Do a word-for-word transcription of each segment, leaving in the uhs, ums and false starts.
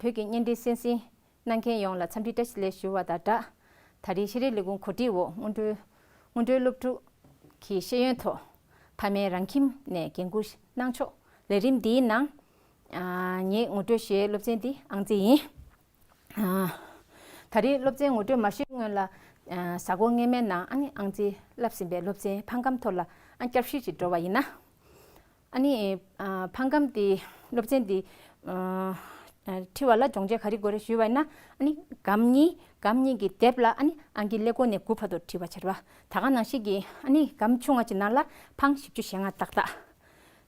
བོད་ཀྱི་བརྙན་འཕྲིན་གསན་གཟིགས་གནང་མཁན་ཡོངས་ལ་འཚམས་འདྲི་བཀྲ་ཤིས་བདེ་ལེགས་ཞུ་བ་དང་སྦྲགས། ད་རེས་ཤེས་རིག་ལས་ཁུངས་གོ་སྒྲིག་འོག་སྔོན་འགྲོའི་སྔོན་འགྲོའི་སློབ་ཕྲུག་གི་ཤེས་ཡོན་ཐོག་ཕ་མའི་རང་ཁྱིམ་ནས་འགན་འཁུར་གནང་ཕྱོགས་ལས་རིམ་འདིའི་ནང་ཨ་ངས་ངོ་སྤྲོད་ཞུ་ཡའི་སློབ་ཚན་འདི་ཨང་རྩིས་ཡིན། ཨ་ད་རེས་སློབ་ཚན་ངོ་སྤྲོད་མ་ཞུས་སྔོན་ལ་ཨ་གཟའ་འཁོར་སྔོན་མའི་ནང་ཨ་ནི་ཨང་རྩིས་བསླབས་ཟིན་པའི་སློབ་ཚན་འཕང་སྒམ་ཐོག་ལ་ཨ་བསྐྱར་ཞིབ་ཅིག་འགྲོ་བ་ཡིན་ན། ཨ་ནི་ཨ་འཕང་སྒམ་དེ་སློབ་ཚན་དེ་ཨ་ཨ་བྲིས་པ་ལ་སྦྱོང་བྱེད་ག་རེ་དགོས་རེད་ཞུས་པ་ཡིན་ན། ཨ་ནི་སྒམ་གཉིས་སྒམ་གཉིས་ཀྱི་ལྡེབས་ལ་ཨ་ནི་ཨང་ཀི་ཀླད་ཀོར་ནས་དགུ་བར་དུ་བྲིས་པ་བྱེད་པ། ད་ག་ནང་བཞིན་གྱི་ཨ་ནི་སྒམ་ཆུང་བ་ཅིག་ནང་ལ་འཕང་བཞི་བཅུ་ཞེ་ལྔ་ཏག་ཏག་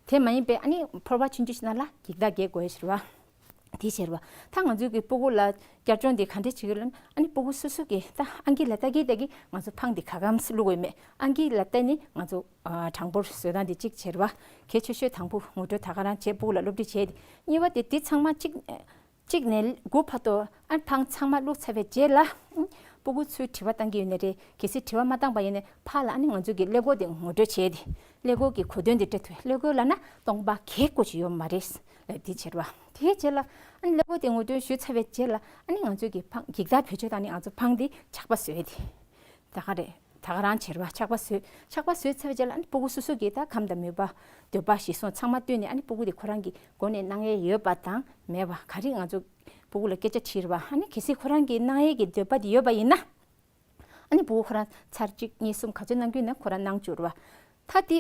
དེ་མ་ཡིན་པའི་ཨ་ནི་ཕོར་པ་ཆུང་ཆུང་ཞིག་ནང་ལ་འགྱིག་ཐག་བརྒལ་དགོས་ཡོད་ཟེར་བ། དེ་ཟེར་བ། ད་ང་ཚོའི་གི་སྤུ་གུ་ལ་བསྐྱར་སྦྱོང་དེ་ག་འདྲས་བྱེད་ཀྱི་ཡོད་ལབ་ན། ཨ་ནི་སྤུ་གུ་སོ་སོ་གི་ད་ཨང་ཀི་ལ་ལྟ་གི་ལྟ་གི་ང་ཚོ་འཕང་དེ་ག་གམ་བླུག་དགོས་མེད། ཨང་ཀི་ལ་བལྟས་ནས་ང་ཚོ་ཨ་གྲངས་འབོར་བཟོ་སྟངས་དེ་གཅིག་ཟེར་བ། གལ་ཆེ་ཤོས་དང་པོ་ངོ་སྤྲོད་ད་ག་རང་བྱས་སྤུ་གུ་ལ་སློབ་ཁྲིད་བྱས་ཏེ། གཉིས་པ་དེ་དེ་ཚང་མ་གཅིག་གཅིག་ནས་དགུ་བར་དུ་ཨ་འཕང་ཚང་མ་བླུགས་ཚར་བའི་རྗེས་ལ། ཨ་སྤུ་གུ་ཚོས་དྲི་བ་བཏང་གི་ཡོད་ནའི་རེད། གལ་སྲིད་དྲི་བ་མ་བཏང་པ་ཡིན་ནའི་ཕར་ལ་ཨ་ནི་ང་ཚོ་གི་ཀླད་ཀོར་དེ་ངོ་སྤྲོད་བྱས་ཏེ། ཀླད་ཀོར་གྱི་གོ་དོན་དེ་སྤྲད་ཐུབ། ཀླད་ཀོར་ལབ་ན་སྟོང་པ་གས་ཀོ་ཅིག་ཡོད་མ་རེད་ལབ་དེ་བྱེད་པ། དེའི་རྗེས་ལ་ཨ་ནི་ཀླད་ཀོར་དེ་ངོ་སྤྲོད་ཞུས་ཚར་བའི་རྗེས་ལ་ཨ་ནི་ང་ཚོ་གི་འཕང་འགྱིག་ཐག་བེད་སྤྱོད་བཏང་ནས་ང་ཚོ་འཕང་དེ་ཆག་པ་བཟོས་ཏེ། ད་ག་རེད། ད་ག་རང་བྱེད་པ། ཆག་པ་བཟོས། ཆག་པ་བཟོས་ཚར་བའི་རྗེས་ལ་ཨ་ནི་སྤུ་གུ་སོ་སོ་གི་ད་ཁམས་དང་མོས་པ། འདོད་པ་གཞིར་བཟུང་ཚང་མ་བཏོན་ནས་ཨ་ནི་སྤུ་གུ་དེ་ཁོ་རང་གི་མགོ་ནས་གནང་ཡས་ཡོད་པ་དང་མེད་པ། ག་རེ་ང་ཚོ་སྤུ་གུ་ལ་སྐད་ཆ་དྲིས་པ། ཨ་ནི་གལ་སྲིད་ཁོ་རང་གི་གནང་ཡས་ཀྱི་འདོད་པ་དེ་ཡོད་པ་ཡིན་ན། ཨ་ནི་སྤུ་གུ་ཁོ་རང་ཚར་གཅིག་གཉིས་གསུམ་ག་ཚོད་གནང་རྒྱུ་ཡིན་ན་ཁོ་རང་གནང་བཅུག་ར་བ། ད་དེ་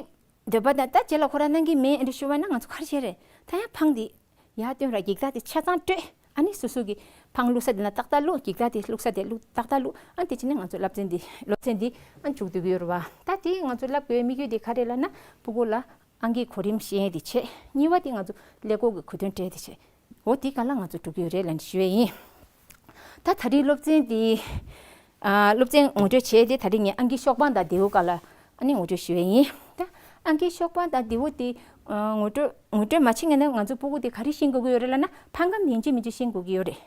འདོད་པ་དང་ད་རྗེས་ལ་ཁོ་རང་གནང་གི་མེད་ཨ་འདྲ་ཞུ་བ་ན་ང་ཚོ་ག་རེ་བྱེད་རེད། ད་ཡང་འཕང་དེ་ཡར་བཏོན་ར་འགྱིག་ཐག་དེ་ཆ་ཚང་སྤྲོད། ཨ་ནི་སོ་སོ་གི་འཕང་བླུགས་ས་དེ་ན་ཏག་ཏག་བླུགས། འགྱིག་ཐག་དེ་བླུགས་ས་དེ་བླུགས་ཏག་ཏག་བླུགས། ཨ་དེ་བྱས་ནས་ང་ཚོ་སློབ་ཚན་འདི་སློབ་ཚན་འདི་ཨ་མཇུག་བསྡུ་གི་ཡོད་རེད་བ། ད་དེ་ང་ཚོ་བསླབ་དགོས་དམིགས་ཡུལ་དེ་ག་རེ་ལབ་ན་སྤུ་གུ་ལ་ཨང་ཀིའི་གོ་རིམ་ཤེས་ཡས་དེ་བྱས། གཉིས་པ་དེ་ང་ཚོ་ཀླད་ཀོར་གྱི་གོ་དོན་སྤྲད་དེ་བྱས། འོ་དེ་ག་ལ་ང་ཚོ་འགྲོ་གི་ཡོད་རེད་ལབ་ནས་ཞུ་ཡས་ཡིན། ད་ད་རེས་སློབ་ཚན་འདི། ཨ་སློབ་ཚན་ངོ་སྤྲོད་བྱས་ཏེ་ད་རེས་ངས་ཨང་ཀི་ཤོག་པང་དང་མདེའུ་སྒང་ལ་ཨ་ནི་ངོ་སྤྲོད་ཞུ་ཡས་ཡིན། ད་ཨང་ཀི་ཤོག་པང་དང་མདེའུ་དེ་ཨ་ངོ་སྤྲོད་ངོ་སྤྲོད་མ་བྱེད་སྔོན་ནས་ང་ཚོ་སྤུ་གུ་དེ་ག་རེ་ཤེས་དགོས་ཀྱི་ཡོད་རེད་ལབ་ན་འཕང་སྒམ་ཡིན་གཅིག་མིན་གཅིག་ཤེས་དགོས་ཀྱི་ཡོད་རེད།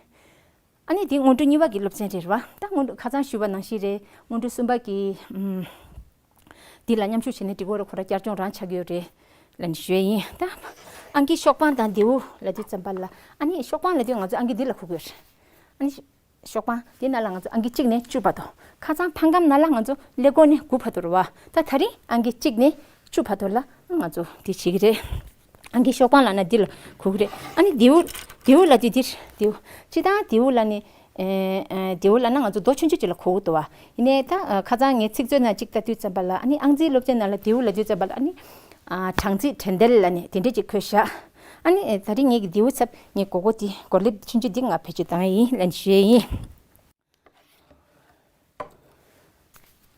ཨ་ནི་དེ་སྔོན་འགྲོ་གཉིས་པ་གི་སློབ་ཚན་རེད་བ། ད་སྔོན་འགྲོ་ཁ་སང་ཞུས་པ་ནང་བཞིན་རེད། སྔོན་འགྲོ་གསུམ་པ་གི་ཨམ། འདི་ལ་མཉམ་ཞུགས་བྱས་ནས་འགྲིག་གི་རེད། ཁོ་རང་བསྐྱར་སྦྱོང་རང་ཆགས་ཀྱི་ཡོད་རེད་ལབ་ནས་ཞུ་ཡས་ཡིན། ད་ཨང་ཀི་ཤོག་པང་དང་མདེའུ་ལབ་དུས་ཙམ་པ་ལ་ཨ་ནི་ཤོག་པང་ལབ་དུས་ང་ཚོ་ཨང་ཀི་འདི་ལ་གོ་གི་ཡོད་རེད། ཨ་ནི་ཤོག་པང་འདི་ནང་ལ་ང་ཚོ་ཨང་ཀི་གཅིག་ནས་བཅུ་བར་དུ། ཁ་སང་འཕང་སྒམ་ནང་ལ་ང་ཚོ་ཀླད་ཀོར་ནས་དགུ་བར་དུ་རེད་བ། ད་ད་རིང་ཨང་ཀི་གཅིག་ནས་བཅུ་བར་དུ་ལ་ང་ཚོ་འདི་བྱེད་ཀྱི་རེད། ཨང་ཀི་ཤོག་པང་ལབ་ན་འདི་ལ་གོ་གི་རེད། ཨ་ནི་མདེའུ་མདེའུ་ལབ་དུས་འདིར་མདེའུ་སྤྱིར་བཏང་མདེའུ་ལབ་ནས། ཨེ་ཨེ་མདེའུ་ལབ་ན་ང་ཚོ་རྡོ་ཆུང་ཆུང་ཅིག་ལ་གོ་གི་འདུག་བ། ཡིན་ནའི་ད་ཨ་ཁ་སང་ངས་ཚིག་མཛོད་ནང་གཅིག་ལྟ་དུས་ཙམ་པ་ལ་ཨ་ནི་ཨང་རྩིས་སློབ་ཚན་ནང་ལ་མདེའུ་ལབ་དུས་ཙམ་པ་ལ་ཨ་ནི་ཨ་གྲངས་རྩིས་འགྲན་བསྡུར་ལབ་ནས་དེ་འདྲས་ཅིག་འཁོད་བཞག་ཨ་ནི་ཨེ་ད་རིང་ངེད་ཀྱི་མདེའུ་ཚབ་ངས་མགོ་སྐོར་དེ་མགོ་ལེབ་ཆུང་ཆུང་འདི་ང་བེད་སྤྱོད་བཏང་ཡ་ཡིན་ལབ་ནས་ཞུ་ཡ་ཡིན།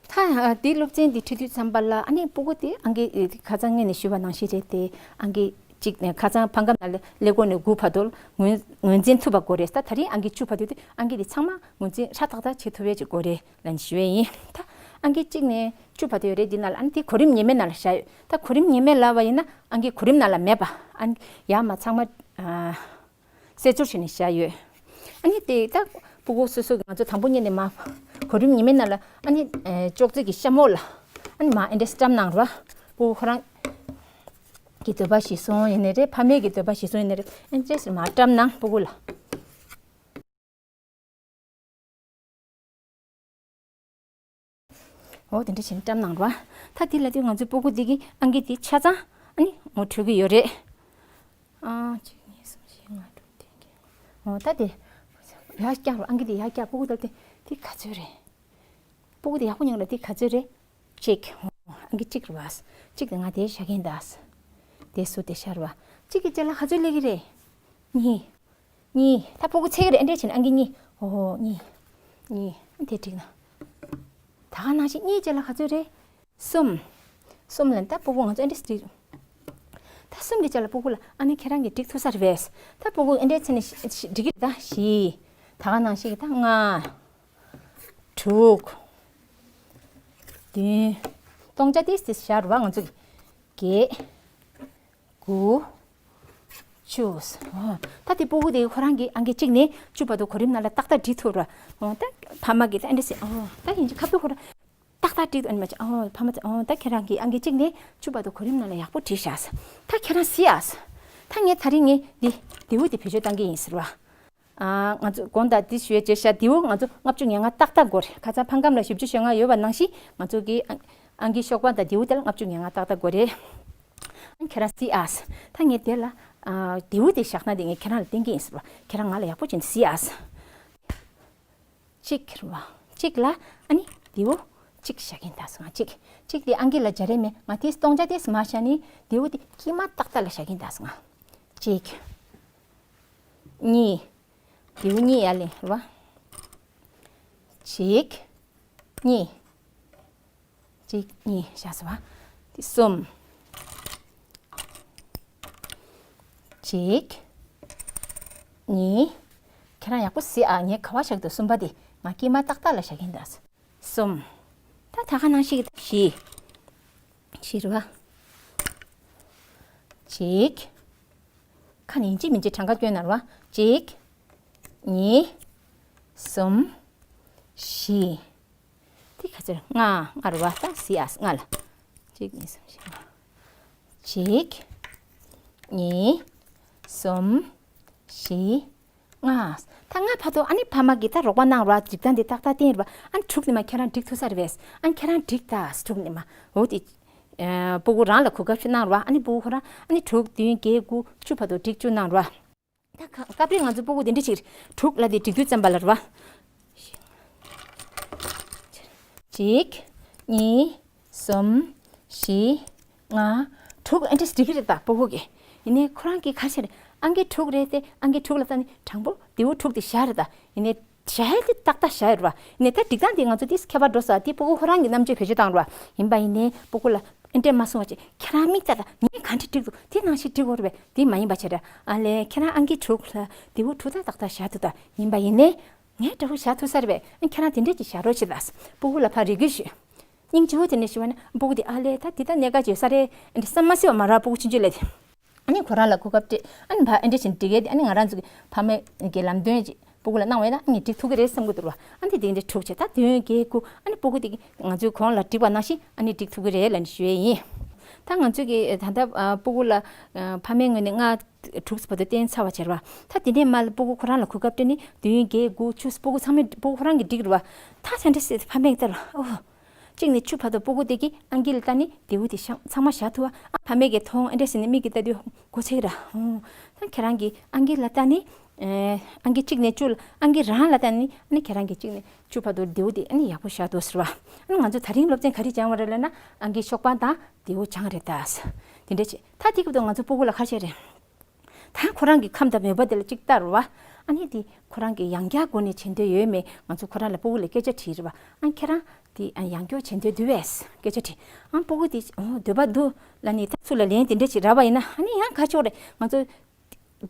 ད་ཨ་དེ་སློབ་ཚན་འདི་ཁྲིད་དུས་ཙམ་པ་ལ་ཨ་ནི་སྤུ་གུ་དེ་ཨང་ཀི་ཨེ་ཁ་སང་ངས་ནས་ཞུས་པ་ནང་བཞིན་རེད་དེ། ཨང་ཀི་གཅིག་ནས་ཁ་སང་འཕང་སྒམ་ནང་ལ་ཀླད་ཀོར་ནས་དགུ་བར་དུ་ངོས་ངོས་འཛིན་ཐུབ་པ་དགོས་རེད། ད་ད་རིང་ཨང་ཀི་བཅུ་བར་དུ་དེ་ཨང་ཀི་དེ་ཚང་མ་ངོས་འཛིན་ཧྲ་ཏག་ཏག་བྱེད་ཐུབ་ཡས་ཅིག་དགོས་རེད་ལབ་ནས་ཞུ་ཡས་ཡིན། ད་ཨང་ཀི་གཅིག་ནས་བཅུ་བར་དུ་ཡོད་རེད། འདི་ནང་ལ་ཨ་ནི་དེ་གོ་རིམ་ངེས་མེད་ནང་ལ་བཞག་ཡོད། ད་གོ་རིམ་ངེས་མེད་ལབ་པ་ཡིན་ན་ཨང་ཀི་གོ་རིམ་ནང་ལ་མེད་པ། ཨ་ནི་ཡར་མར་ཚང་མ་ཨ་གསལ་སྦྱོར་བྱས་ནས་བཞག་ཡོད། ཨ་ནི་དེ་ད་སྤུ་གུ་སོ་སོ་གི་ང་ཚོ་དང་པོ་ཉིད་ནས་མར་གོ་རིམ་ཉི་མའི་ནང་ལ་ཨ་ནི་ཨེ་ཅོག་ཙེ་གི་ཤ་མོག་ལ་ཨ་ནི་མར་ཨེ་འདྲས་བཀྲམ་གནང་རོགས། སྤུ་གུ་ཁོ་རང་གི་འདོད་པ་གཞིར་བཟུང་ཡིན་ནའི་རེད། ཕ་མའི་གི་འདོད་པ་གཞིར་བཟུང་ཡིན་ནའི་རེད། ཨེ་འདྲས་མར་བཀྲམ་གནང་སྤུ་གུ་ལ། འོ་དེ་འདྲ་བྱས་ནས་བཀྲམ་གནང་རོགས། ད་དེ་ལ་དུས་ང་ཚོའི་སྤུ་གུ་འདི་གི་ཨང་ཀི་དེ་ཆ་ཚང་ཨ་ནི་ངོ་འཕྲོད་ཀྱི་ཡོད་རེད། ཨ་གཅིག་གཉིས་གསུམ་བཞི་ལྔ་དྲུག་བདུན་བརྒྱད། འོ་ད་དེ་ཡར་བཀྱག་རོགས། ཨང་ཀི་དེ་ཡར་བཀྱག་སྤུ་གུ་ད་དེ་དེ་ག་ཚོད་རེད། སྤུ་གུ་དེ་ཡག་པོ་ཉོན་ལ་དེ་ག་ཚོད་རེད། གཅིག་འོ་ཨང་ཀི་གཅིག་རེད་བ། གཅིག་དེ་ང་དེ་བཞག་གིན་ད། དེ་སུ་དེ་ཤར་བ། གཅིག་གི་རྗེས་ལ་ག་ཚོད་སླེབས་ཀྱི་རེད། གཉིས། གཉིས། ད་སྤུ་གུ་ཚེག་རེ་ཨེ་འདྲས་བྱས་ན་ཨང་ཀི་གཉིས། ཨོ་ཧོ་གཉིས། གཉིས། དེ་འགྲིག་ན། ད་ག་ནང་བཞིན་གཉིས་རྗེས་ལ་ག་ཚོད་རེད། གསུམ། གསུམ་ལ་ད་སྤུ་གུ་ང་ཚོ་ཨེ་འདྲས་འགྲིག་ད་གསུམ་གྱི་རྗེས་ལ་སྤུ་གུ་ལ་ཨ་ནི་ཁྱེད་རང་གིས་འགྲིག་ཐུབ་ས་རེད་པས། ད་སྤུ་གུ་ཨེ་འདྲས་བྱས་ནས་ཤི་ཤི་འགྲིག་གི་རེད། ད་བཞི། ད་ག་ནང་བཞིན་གྱི་ད་ལྔ། དྲུག་བདུན། སྟོང་ཆ་ཏིས་ཏིས་བཞག་རེད་པ། ང་ཚོ་གི་བརྒྱད། དགུ། བཅུ། ཨོ། ད་དེ་སྤུ་གུ་དེ་ཁོ་རང་གི་ཨང་ཀི་གཅིག་ནས་བཅུ་བར་དུ་གོ་རིམ་ནང་ལ་ཏག་ཏག་འབྲི་ཐུབ་ར། ཨོ། ད་ཕ་མ་གིས་ད་འདྲ་ཟེར། ཨོ། ད་ཡིན་གཅིག་ཁ་ཐུག་ཁོ་རང་ཏག་ཏག་འབྲི་ཐུབ། ཨ་ནི་མ་བྱེད། ཨོ། ཕ་མ་ཚོ། ཨོ། ད་ཁྱེད་རང་གི་ཨང་ཀི་གཅིག་ནས་བཅུ་བར་དུ་གོ་རིམ་ནང་ལ་ཡག་པོ་བྲིས་ཤག་ད་ཁྱེད་རང་གཟིགས་ཨ། ད་ངས་ད་རིང་ངས་འདི་མདེའུ་འདི་བེད་སྤྱོད་བཏང་གི་ཡིན་ཟེར་བ། ཨ། ང་ཚོ་དགོངས་དག་འདི་ཞུ་ཡས་བྱས་ཤག། དེའུ་ང་ཚོ་ལྔ་བཅུ་ང་ལྔ་ཏག་ཏག་དགོས་རེད། ཁ་སང་ཕ་སྐམ་ལ་བཞི་བཅུ་ཞེ་ལྔ་ཡོད་པ་ནང་བཞིན་ང་ཚོ་གི་ཨང་ཨང་ཀི་ཤོག་པ་དང་དེའུ་དེ་ལ་ལྔ་བཅུ་ང་ལྔ་ཏག་ཏག་དགོས་རེད། ཨ་ནི་ཁྱེད་རང་གཟིགས་ཨ། ད་ངས་དེ་ལ་ཨ་དེའུ་དེ་བཞག་ན་དེ་ངས་ཁྱེད་རང་ལ་བསྟན་གྱི་ཡིན་ཟེར་བ། ཁྱེད་རང་ང་ལ་ཡག་པོ་བྱས་ནས་གཟིགས་ཨ། གཅིག་རེད་བ། གཅིག་ལ་ཨ་ནི་དེའུ་གཅིག་བཞག་གིན་ད་སོང་ང་། གཅིག་གཅིག་དེ་ཨང་ཀི་ལ་སྦྱར་ཡས་མེད། ང་དེ་སྟོང་ཆ་དེ་མར་བཞག་ནི་དེའུ་དེ་དཀྱིལ་མ་ཏག་ཏག་ལ་བཞག་གིན་ད་སོང་ང་། གཅིག་གཉིས། དེའུ་གཉིས་ཡར་ལེན་རེད་བ། གཅིག་གཉིས། གཅིག་གཉིས་བཞག་སོང་བ། དེ་གསུམ། གཅིག་གཉིས། ཁྱེད་རང་ཡག་པོ་གཟིགས་ཨ། ངས་ག་བ་བཞག་འདུག། གསུམ་པ་དེ་ང་དཀྱིལ་མ་ཏག་ཏག་ལ་བཞག་གིན་འདུག། གསུམ། ད་ད་ག་ནང་བཞིན་བཞི། བཞི་རེད་བ། གཅིག་ཁ་ནས་ཡིན་གཅིག་མིན་གཅིག་གྲངས་ཀ་སྐྱོན་ན་རེད་བ། གཅིག་གཉིས། གསུམ། བཞི། དེ་ག་ཚོད་ལྔ། ལྔ་རེད་བ། ད་གཟིགས་ཨ། ལྔ་ལ། གཅིག་གཉིས་གསུམ་བཞི་ལྔ། གཅིག་གཉིས། གསུམ། བཞི། ལྔ། ད་ལྔ་བར་དུ་ཨ་ནི་ཕ་མ་གིས་ད་རོགས་པ་གནང་རོགས། སྒྲིག་སྟངས་འདི་ཏག་ཏག་བསྟན་རོགས། ཨ་ནི་དྲུག་ནི་མ་ཁྱེད་རང་སྒྲིག་ཐུབ་ས་རེད་པས། ཨ་ནི་ཁྱེད་རང་སྒྲིག་ད། དྲུག་ནི་མ་འོ་དེ། ཨ་སྤུ་གུ་རང་ལ་གོ་སྐབས་ཤིག་གནང་རོགས། ཨ་ནི་སྤུ་གུ་ཁོ་རང་ཨ་ནི་དྲུག་བདུན་བརྒྱད་དགུ་བཅུ་བར་དུ་སྒྲིག་བཅུག་གནང་རོགས། ད་ག་སྐབས་རེ་ང་ཚོ་སྤུ་གུ་དེ་འདྲ་ཞིག་རེད། དྲུག་ལ་དེ་སྒྲིག་དུས་ཙམ་པ་ལ་རེད་བ། གཅིག་གཉིས། གསུམ། བཞི། ལྔ། དྲུག་ཨ་འདྲས་སྒྲིག་གི་རེད་ད་སྤུ་གུ་གིས། ཡིན་ནའི་ཁོ་རང་གིས་ག་རེ་བྱས་རེད། ཨང་ཀི་དྲུག་རེད་དེ། ཨང་ཀི་དྲུག་ལ་ལྟ་ནི་དྲང་པོ་དེའུ་དྲུག་དེ་བཞག་རེད་ད། ཡིན་ནའི་བཞག་ཡ་དེ་ཏག་ཏག་བཞག་ཡོད་རེད་བ། ཡིན་ནའི་ད་སྒྲིག་སྟངས་དེ་ང་ཚོ་དེ་ཁྱད་པར་འགྲོ་ས་དེ་སྤུ་གུ་ཁོ་རང་གིས་རྣམ་དཔྱོད་བེད་སྤྱོད་བཏང་རེད་བ། ཡིན་པ་ཡིན་ནའི་སྤུ་གུ་ལ་ཨ་འདྲས་མ་གསུང་བ་བྱས། ཁྱེད་རང་མིག་ལྟ་ད། ངས་ག་འདྲས་སྒྲིག་འདུག། དེ་ནང་བཞིན་སྒྲིག་དགོས་རེད་པས། དེ་མ་ཡིན་པ་བྱས་རེད། ཨ་ལས་ཁྱེད་རང་ཨང་ཀི་དྲུག་ལ་དེའུ་དྲུག་ད་ཏག་ཏག་བཞག་འདུག་ད། ཡིན་པ་ཡིན་ནའི། ངས་འདྲ་པོ་བཞག་ཐུབ་ས་རེད་པས། ཨ་ཁྱེད་རང་དེ་འདྲས་ཀྱི་བཞག་རོགས་བྱེད་ད། སྤུ་གུ་ལ་ཕར་རེ་སྐུལ་ཞུས། སྙིང་རྗེ་པོ་དེ་ནས་ཞུ་བ་ན་སྤུ་གུ་དེ་ཨ་ལས་ད་དེ་ད་གནད་འགག་ཅིག་ཡོད་ས་རེད། འདི་བསམ་མ་སྲིད་པ་མ་རག་སྤུ་གུ་ཆུང་ཆུང་ལས་དེ། ཨ་ནི་ཁོ་རང་ལ་གོ་སྐབས་སྤྲད། ཨ་ནི་ཕར་ཨ་འདྲས་བྱས་ནས་སྒྲིག་ཡས་དེ། ཨ་ནི་ང་རང་ཚོ་གི་ཕ་མའི་གི་ལམ་སྟོན་ཅིག་སྤུ་གུ་ལ་གནང་བས་ན་ཨ་ནི་འགྲིག་ཐུབ་ཀྱི་རེད་བསམ་གི་འདུག་ར། ཨ་ནི་དེ་འདྲས་དྲུག་བྱས། ད་བདུན་བརྒྱད་དགུ། ཨ་ནི་སྤུ་གུ་དེ་ང་ཚོའི་གོང་ལ་བསྒྲིགས་པ་ནང་བཞིན་ཨ་ནི་འགྲིག་ཐུབ་ཀྱི་རེད་ལབ་ནས་ཞུ་ཡས་ཡིན། ད་ང་ཚོ་གི་ད་ལྟ་ཨ་སྤུ་གུ་ལ་ཨ་ཕ་མའི་ངོས་ནས་ལྔ་དྲུག་བར་དུ་བསྟན་ཚར་བ་བྱས་ར། ད་དེ་ནས་མར་ལ་སྤུ་གུ་ཁོ་རང་ལ་གོ་སྐབས་སྤྲད་ནས་བདུན་བརྒྱད་དགུ་བཅུ་སྤུ་གུ་ཚང་མས་སྤུ་གུ་ཁོ་རང་གིས་བསྒྲིགས་ར་བ། ད་དེ་འདྲ་ཟེར་ཕ་མས་ལྟ་ར། ཨོ། གཅིག་ནས་བཅུ་བར་དུ་སྤུ་གུ་དེ་གིས་ཨང་ཀི་ལ་ལྟ་ནས་དེའུ་དེ་ཤང་ཚང་མ་བཞག་ཐུབ་བ། ཨ་ཕ་མས་གིས་མཐོང་། ཨ་འདྲ་ཟེར་ནས་མིག་གིས་ལྟ་དུས་མགོ་ཚོས་ར། ཨོ། ད་ཁྱེད་རང་གིས་ཨང་ཀི་ལ་ལྟ་ནས། ཨེ། ཨང་ཀི་གཅིག་ནས་བཅུ་ལ། ཨང་ཀི་རང་ལ་ལྟ་ནས་ཨ་ནི་ཁྱེད་རང་གིས་གཅིག་ནས་བཅུ་བར་དུ་དེའུ་དེ་ཨ་ནི་ཡག་པོ་བཞག་འདུག་ཟེར་བ། ཨ་ནི་ང་ཚོ་དེ་རིང་སློབ་ཚན་ག་རེ་སྦྱངས་པ་རེད་ལབ་ན། ཨང་ཀི་ཤོག་པ་དང་དེའུ་སྦྱངས་རེད་ད། དེ་འདྲ་བྱས། ད་དེ་སྐབས་དུ་ང་ཚོ་སྤུ་གུ་ལ་ག་རེ་བྱས་རེད། ད་ཁོ་རང་གི་ཁམས་དང་མོས་པ་དེ་ལ་གཅིག་ལྟ་རུ་བ། ཨ་ནི་དེ་ཁོ་རང་གི་ཡང་བསྐྱར་སྒོ་ནས་བྱེད་འདོད་ཡོད་མེད་ང་ཚོ་ཁོ་རང་ལ་སྤུ་གུ་ལ་སྐད་ཆ་དྲིས་རེད་བ། ཨ་ཁྱེད་རང་དེ་ཨ་ཡང་བསྐྱར་བྱེད་འདོད་འདུག་བས་སྐད་ཆ་དྲིས། ཨ་སྤུ་གུ་དེ་འོ་འདོད་པ་འདུག་ལབ་ནས་ད་ཚུར་ལ་ལན་དེ་འདྲ་ཞིག་རག་པ་ཡིན་ན། ཨ་ནི་ཡང་ག་ཆོག་རེད། ང་ཚོ་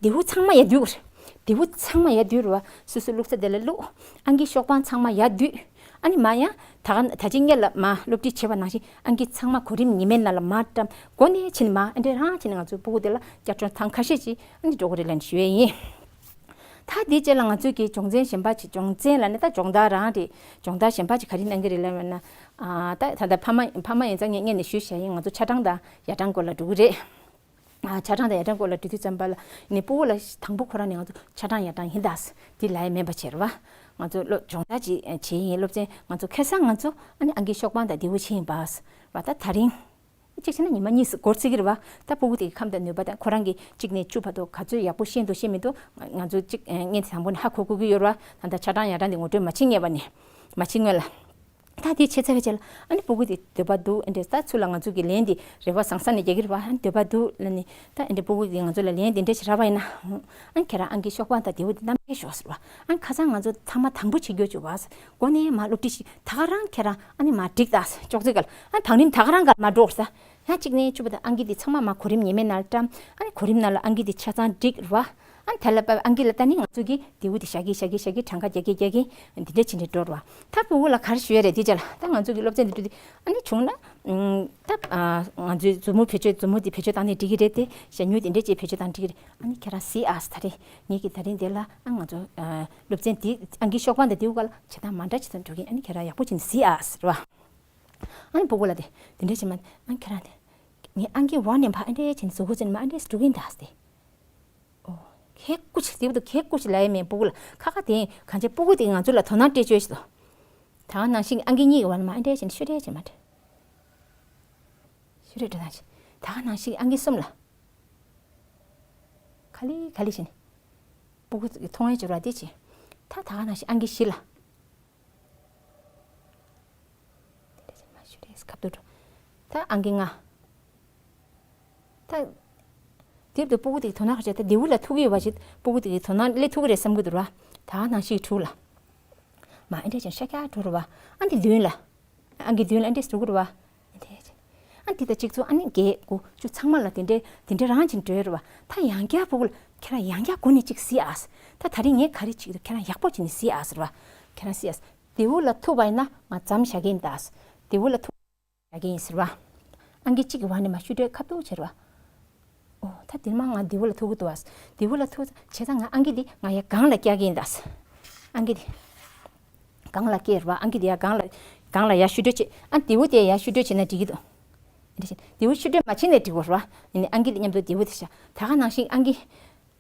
དེའུ་ཚང་མ་ཡར་བསྡུས་རེད། དེའུ་ཚང་མ་ཡར་བསྡུས་རེད་བ། སོ་སོའི་བླུགས་ས་དེ་ལ་བླུགས། ཨང་ཀི་ཤོག་པང་ཚང་མ་ཡར་བསྡུས། ཨ་ནི་མ་ཡང་ད་ག་ད་ཅི་སྔོན་ལ་མ་སློབ་ཁྲིད་བྱས་པ་ནང་བཞིན་ཨང་ཀི་ཚང་མ་གོ་རིམ་ཉི་མའི་ནང་ལ་མར་བཀྲམ། སྒོ་ནས་ཕྱིན་མ་ཨ་འདྲས་རང་ཕྱིན་ནས་ང་ཚོའི་སྤུ་གུ་དེ་ལ་བསྐྱར་སྦྱོང་ཐེངས་ཁ་ཤས་ཅིག་ཨ་ནི་འགྲོ་གི་རེད་ལབ་ནས་ཞུ་ཡས་ཡིན། ད་དེའི་རྗེས་ལ་ང་ཚོས་ཀྱི་སྦྱོང་ཚན་གཞན་པ་ཅིག་སྦྱོང་ཚན་ལབ་ན་ད་སྦྱོང་བརྡར་རང་རེད། སྦྱོང་བརྡར་གཞན་པ་ཅིག་ག་རེ་གནང་གི་རེད་ལབ་ན། ཨ་ད་ད་ལྟ་ཕ་མ་ཕ་མ་ཡིན་ཙང་ངས་སྔོན་ནས་ཞུས་བཞག་ཡིན། ང་ཚོ་ཆ་གྲངས་དང་ཡ་གྲངས་སྐོར་ལ་འགྲོ་གི་རེད། ཨ་ཆ་གྲངས་དང་ཡ་གྲངས་སྐོར་ལ་འགྲོ་དུས་ཙམ་པ་ལ་ནི་སྤུ་གུ་ལ་དང་པོ་ཁོ་རང་ནས་ང་ཚོ་ཆ་གྲངས་ཡ་གྲངས་ཡིན་ད་འདི་ལབ་ཡ་མིན་པ་བྱས་རེད་བ། ང་ཚོ་སློབ་སྦྱོང་བརྡར་ཅིག་བྱས་ཡིན། སློབ་ཚན་ང་ཚོ་ཁ་སང་ང་ཚོ་ཨ་ནི་ཨང་ཀི་ཤོག་པང་དང་དེའུ་ཕྱེ་ཡིན་པ་བ། ད་དེ་རིང་གཅིག་བྱས་ན་ཉི་མ་གཉིས་སུ་འགོར་སྲིད་ཀྱི་རེད་བ། ད་སྤུ་གུ་དེ་གི་ཁམས་དང་ནུས་པ་དང་ཁོ་རང་གིས་གཅིག་ནས་བཅུ་བར་དུ་ག་ཚོད་ཡག་པོ་ཤེས་འདུག་ཤེས་མི་འདུག་ང་ཚོ་གཅིག་སྔོན་དེ་དང་པོ་ནས་ཧ་གོ་དགོས་ཀྱི་ཡོད་རེད་བ། ད་ལྟ་ཆ་གྲངས་ཡ་གྲངས་དེ་ངོ་སྤྲོད་མ་བྱེད་སྔོན་པ་ནས་མ་བྱེད་སྔོན་ལ། ད་དེ་བྱས་ཚར་བའི་རྗེས་ལ་ཨ་ནི་སྤུ་གུ་དེ་འདོད་པ་འདུག་ཨ་འདྲས་ད་ཚུར་ལ་ང་ཚོ་གི་ལན་དེ་རེ་བ་བཟང་ས་ནས་རྒྱག་གི་རེད་བ། ཨ་ནི་འདོད་པ་འདུག་ལབ་ནས་ད་ཨ་འདྲས་སྤུ་གུ་དེ་ང་ཚོ་ལ་ལན་དེ་འདྲས་ཞིག་རག་པ་ཡིན་ན། ཨ་ནི་ཁྱེད་རང་ཨང་ཀི་ཤོག་པང་དང་དེའུ་དེ་གནང་བྱས་ཤོག་ཟེར་བ། ཨ་ནི་ཁ་སང་ང་ཚོ་ཚང་མ་དང་པོ་བྱེད་རྒྱུ་བྱུང་བ། སྒོ་ནས་མར་སློབ་ཁྲིད་ཞིག་ད་ག་རང་ཁྱེད་རང་ཨ་ནི་མར་སྒྲིག་ད་ཅོག་ཙེ་སྒང་ལ། ཨ་ནི་བང་རིམ་ད་ག་རང་སྒང་ལ་མར་འགྲོ་ཟེར། ཡང་གཅིག་ནས་བཅུ་བར་དུ་ཨང་ཀི་དེ་ཚང་མ་མར་གོ་རིམ་ཉི་མའི་ནང་ལ་བཀྲམ། ཨ་ནི་གོ་རིམ་ནང་ལ་ཨང་ཀི་དེ་ཆ་ཚང་བསྒྲིགས་རེད་བ། ཨ་ནི་དེ་ལ་ཨང་ཀི་ལ་ལྟ་ནི་ང་ཚོ་གིས་དེའུ་དེ་བཞག་གི་བཞག་གི་བཞག་གི་གྲངས་ཀ་རྒྱག་གི་རྒྱག་གི་འདི་འདྲ་བྱས་ནས་འགྲོ་རེད་བ། ད་སྤུ་གུ་ལ་ག་རེ་ཞུ་ཡ་རེད། དེ་རྗེས་ལ་ད་ང་ཚོ་གི་སློབ་ཚན་འདི་འགྲོ་དུས་ཨ་ནི་བྱུང་ན། ཨུམ། ད་ཨ་ང་ཚོའི་མཛུབ་མོ་བེད་སྤྱོད་མཛུབ་མོ་དེ་བེད་སྤྱོད་བཏང་ནས་འགྲིག་གི་རེད་དེ། ཞབས་གཉིས་དེ་འདྲ་བྱས་བེད་སྤྱོད་བཏང་འགྲིག་གི་རེད། ཨ་ནི་ཁྱེད་རང་གཟིགས་ཨ། ད་རེས་ངེད་ཀྱིས་ད་རིང་འདི་ལ་ཨ་ང་ཚོ་ཨ་སློབ་ཚན་འདི་ཨང་ཀི་ཤོག་པང་དང་དེའུ་སྒང་ལ་བྱེད་སྟངས་མ་འདྲ་ཅིག་ཙམ་འགྲོ་གི་ཡིན། ཨ་ནི་ཁྱེད་རང་ཡག་པོ་བྱས་ནས་གཟིགས་ཨ་ཟེར་བ། ཨ་ནི་སྤུ་གུ་ལ་དེ་དེ་འདྲ་བྱེད་མ། ཨ་ནི་ཁྱེད་རང་དེ་ངས་ཨང་ཀི་ཝན་ནས་ཕར་ཨ་འདྲ་བྱས་ནས་གཟུགས་པོ་བཙིར་ནས་མར་ཨ་འདྲ་འགྲོ་གི་ཡིན་ད་ཟེར་ཏེ། ཨོ། གད་སྐུ་ཆེ་དེ་བུ་དུ་གད་སྐུ་ཆེ་ལ་ཡ་མེད་སྤུ་གུ་ལ་ཁ་ཁ་དེ་གང་ཆེ་སྤུ་གུ་དེ་ང་ཚོ་ལ་དོ་སྣང་སྤྲད་བཅོས་ཤིག་དོ། ད་ག་ནང་བཞིན་ཨང་ཀི་གཉིས་ཀྱི་བར་ལ་མ་ཨེ་འདྲས་བྱས་ནས་ཤུ་འདྲས་བྱས་མ་འདྲས། ཤུ་འདྲས་འདྲ་ནང་བཞིན་ད་ག་ནང་བཞིན་ཨང་ཀི་གསུམ་ལ། ག་ལི་ག་ལི་བྱས་ནས། སྤུ་གུ་ཚོ་གི་མཐོང་ཡས་སྦྱོར་བ་དེ་བྱས། ད་ད་ག་ནང་བཞིན་ཨང་ཀི་བཞི་ལ། དེ་འདྲ་བྱས་མ་ཤུ་འདྲས་ཁ་བསྡུར་འགྲོ། ད་ཨང་ཀི་ལྔ། ད། དེབ་དུ་སྤུ་གུ་དེ་དོ་སྣང་བྱས་ད་དེ་བུ་ལ་ཐུག་གི་ཡོད་པ་ཞིག་སྤུ་གུ་དེ་དོ་སྣང་སླེབས་ཐུབ་ཀྱི་རེད་བསམ་གྱི་འདུག་ར། ད་ནང་བཞིན་དྲུག་ལ། མ་ཨེ་འདྲས་ཀྱང་ཤ་རྒྱགས་འགྲོ་རུ་བ། ཨ་འདི་བདུན་ལ། ཨང་ཀི་བདུན་ལ་ཨེ་འདྲས་འགྲོ་གི་རུ་བ། ཨེ་འདྲས། ཨ་འདི་ད་གཅིག་ཚོ་ཨ་ནི་བརྒྱད་དགུ་བཅུ་ཚང་མ་ལ་དེ་འདྲས་དེ་འདྲས་རང་བྱིན་འགྲོ་རུ་བ། ད་ཡང་བསྐྱར་སྤུ་གུ་ལ་ཁྱེད་རང་ཡང་བསྐྱར་སྒོ་ནས་གཅིག་གཟིགས་ཨ། ད་ད་རིང་ངས་ག་རེ་བྱེད་ཀྱི་འདུག་ཁྱེད་རང་ཡག་པོ་བྱས་ནས་གཟིགས་ཨ་ཟེར་བ། ཁྱེད་རང་གཟིགས་ཨ། དེ་བུ་ལ་ཐུག་པ་ཡིན་ན་ང་མཚམས་བཞག་གི་ཡིན་ད། དེ་བུ་ལ་ཐུག་བཞག་གི་ཡིན་ཟེར་བ། ཨང་ཀི་གཅིག་གི་བར་ནས་མ་ཤུ་འདྲས་ཁ་བསྡུར་བྱེད་རུ་བ། ཨོ་ད་དེ་མ་ང་དེ་བུ་ལ་ཐུག་གི་འདུག་བ། དེ་བུ་ལ་ཐུག་བྱས་ཙང་ང་ཨང་ཀི་འདི་ང་ཡ་སྒང་ལ་བཀྱག་གི་ཡིན་ད། ཨང་ཀི་འདི་སྒང་ལ་བཀྱག་རུ་བ། ཨང་ཀི་འདི་ཡ་སྒང་ལ་སྒང་ལ་ཡ་ཤུ་འདྲས་བྱེད། ཨ་དེ་བུ་དེ་ཡ་ཤུ་འདྲས་བྱེད་ན་འགྲིག་གི་འདུག་དེ་བུ་ཤུ་འདྲས་མ་བྱེད་ནས་འགྲིག་གོ་རུ་བ། ཨ་ནི་ཨང་ཀི་འདི་མཉམ་དུ་དེ་བུ་དེ་བཞག་ད་ག་ནང་བཞིན་ཨང་ཀི་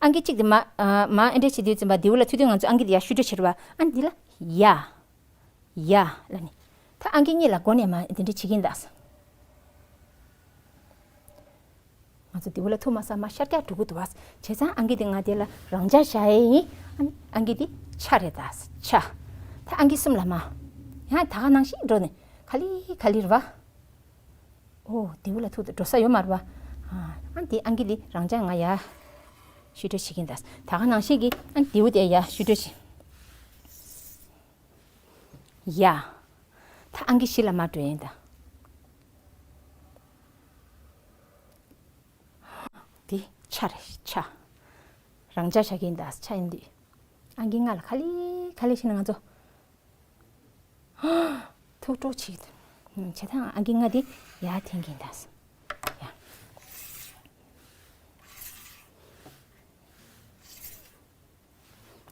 ཨང་ཀི་གཅིག་དེ་མ་ཨ་མ་ཨེ་འདྲས་བྱེད་དུས་ཙམ་པ་དེ་བུ་ལ་ཐུག་དུས་ང་ཚོ་ཨང་ཀི་དེ་ཡ་ཤུ་འདྲས་བྱེད་རུ་བ། ཨ་ནི་འདི་ལ་ཡ། ཡ་ལ་ནི། ད་ཨང་ཀི་གཉིས་ལ་སྒོ་ནས་མ་དེ་འདྲ་བྱེད་ཀྱིན་གདའ། ང་ཚོ་དེ་བུ་ལ་ཐུག་མ་ས་མ་ཤར་རྒྱག་འགྲོ་གི་འདུག་བ། བྱས་ཙང་ཨང་ཀི་དེ་ང་དེ་ལ་རང་འཇགས་བཞག་ཡས་ཡིན། ཨ་ནི་ཨང་ཀི་དེ་ཆ་རེད་ད། ཆ། ད་ཨང་ཀི་གསུམ་ལ་མ། ཡང་ད་ག་ནང་བཞིན་འགྲོ་ནས་ག་ལེ་ག་ལེ་རེད་བ། ཨོ་དེ་བུ་ལ་ཐུག་འགྲོ་ས་ཡོད་མ་རེད་བ། ཨ་ཨ་དེ་ཨང་ཀི་དེ་རང་འཇགས་ང་ཡ། ཤུ་འདྲ་བྱེད་ཀྱིན་གདའ། ད་ག་ནང་བཞིན་གྱི་ཨ་དེ་བུ་དེ་ཡ་ཤུ་འདྲ་བྱེད། ཡ། ད་ཨང་ཀི་བཞི་ལ་མ་འགྲོ་ཡིན་ད། འདི་ཆ་རེད་ཆ། རང་འཇགས་བཞག་གི་ཡིན་ད་ཆ་ཡིན་དུས། ཨང་ཀི་ལྔ་ལ་ག་ལེ་ག་ལེ་བྱས་ནས་ང་ཚོ། ཐུག་འགྲོ་བྱེད་ཀྱི་འདུག་བྱས་ཙང་ཨང་ཀི་ལྔ་འདི་ཡར་འཐེན་གྱི་ཡིན་ད། ཡ།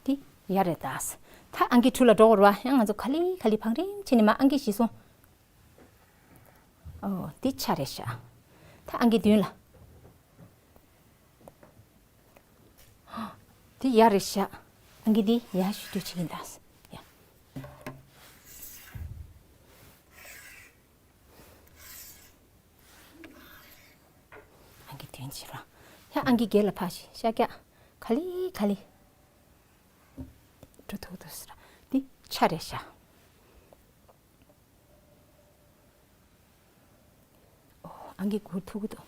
འདི་ཡ་རེད་ད། ད་ཨང་ཀི་དྲུག་ལ་འགྲོ་དགོས་རེད་བ། ཡང་ང་ཚོ་ག་ལེ་ག་ལེ་བང་རིམ་བྱས་ནས་མར་ཨང་ཀི་བཞི་སོང་། ཨོ་འདི་ཆ་རེད་ཤག་ད་ཨང་ཀི་བདུན་ལ། འདི་ཡ་རེད་ཤག་ཨང་ཀི་འདི་ཡ་ཤུ་འདྲ་བྱེད་ཀྱིན་གདའ། ཡ། ཨང་ཀི་བདུན་བྱེད་རོགས། ཡ་ཨང་ཀི་བརྒྱད་ལ་ཕར་ཞིག་ཤར་རྒྱག་ག་ལེ་ག་ལེ། འགྲོ་ཐུག་འདུག་ཟེར། འདི་ཆ་རེད་ཤག་ཨོ་ཨང་ཀི་དགུ་ཐུག་གི་འདུག་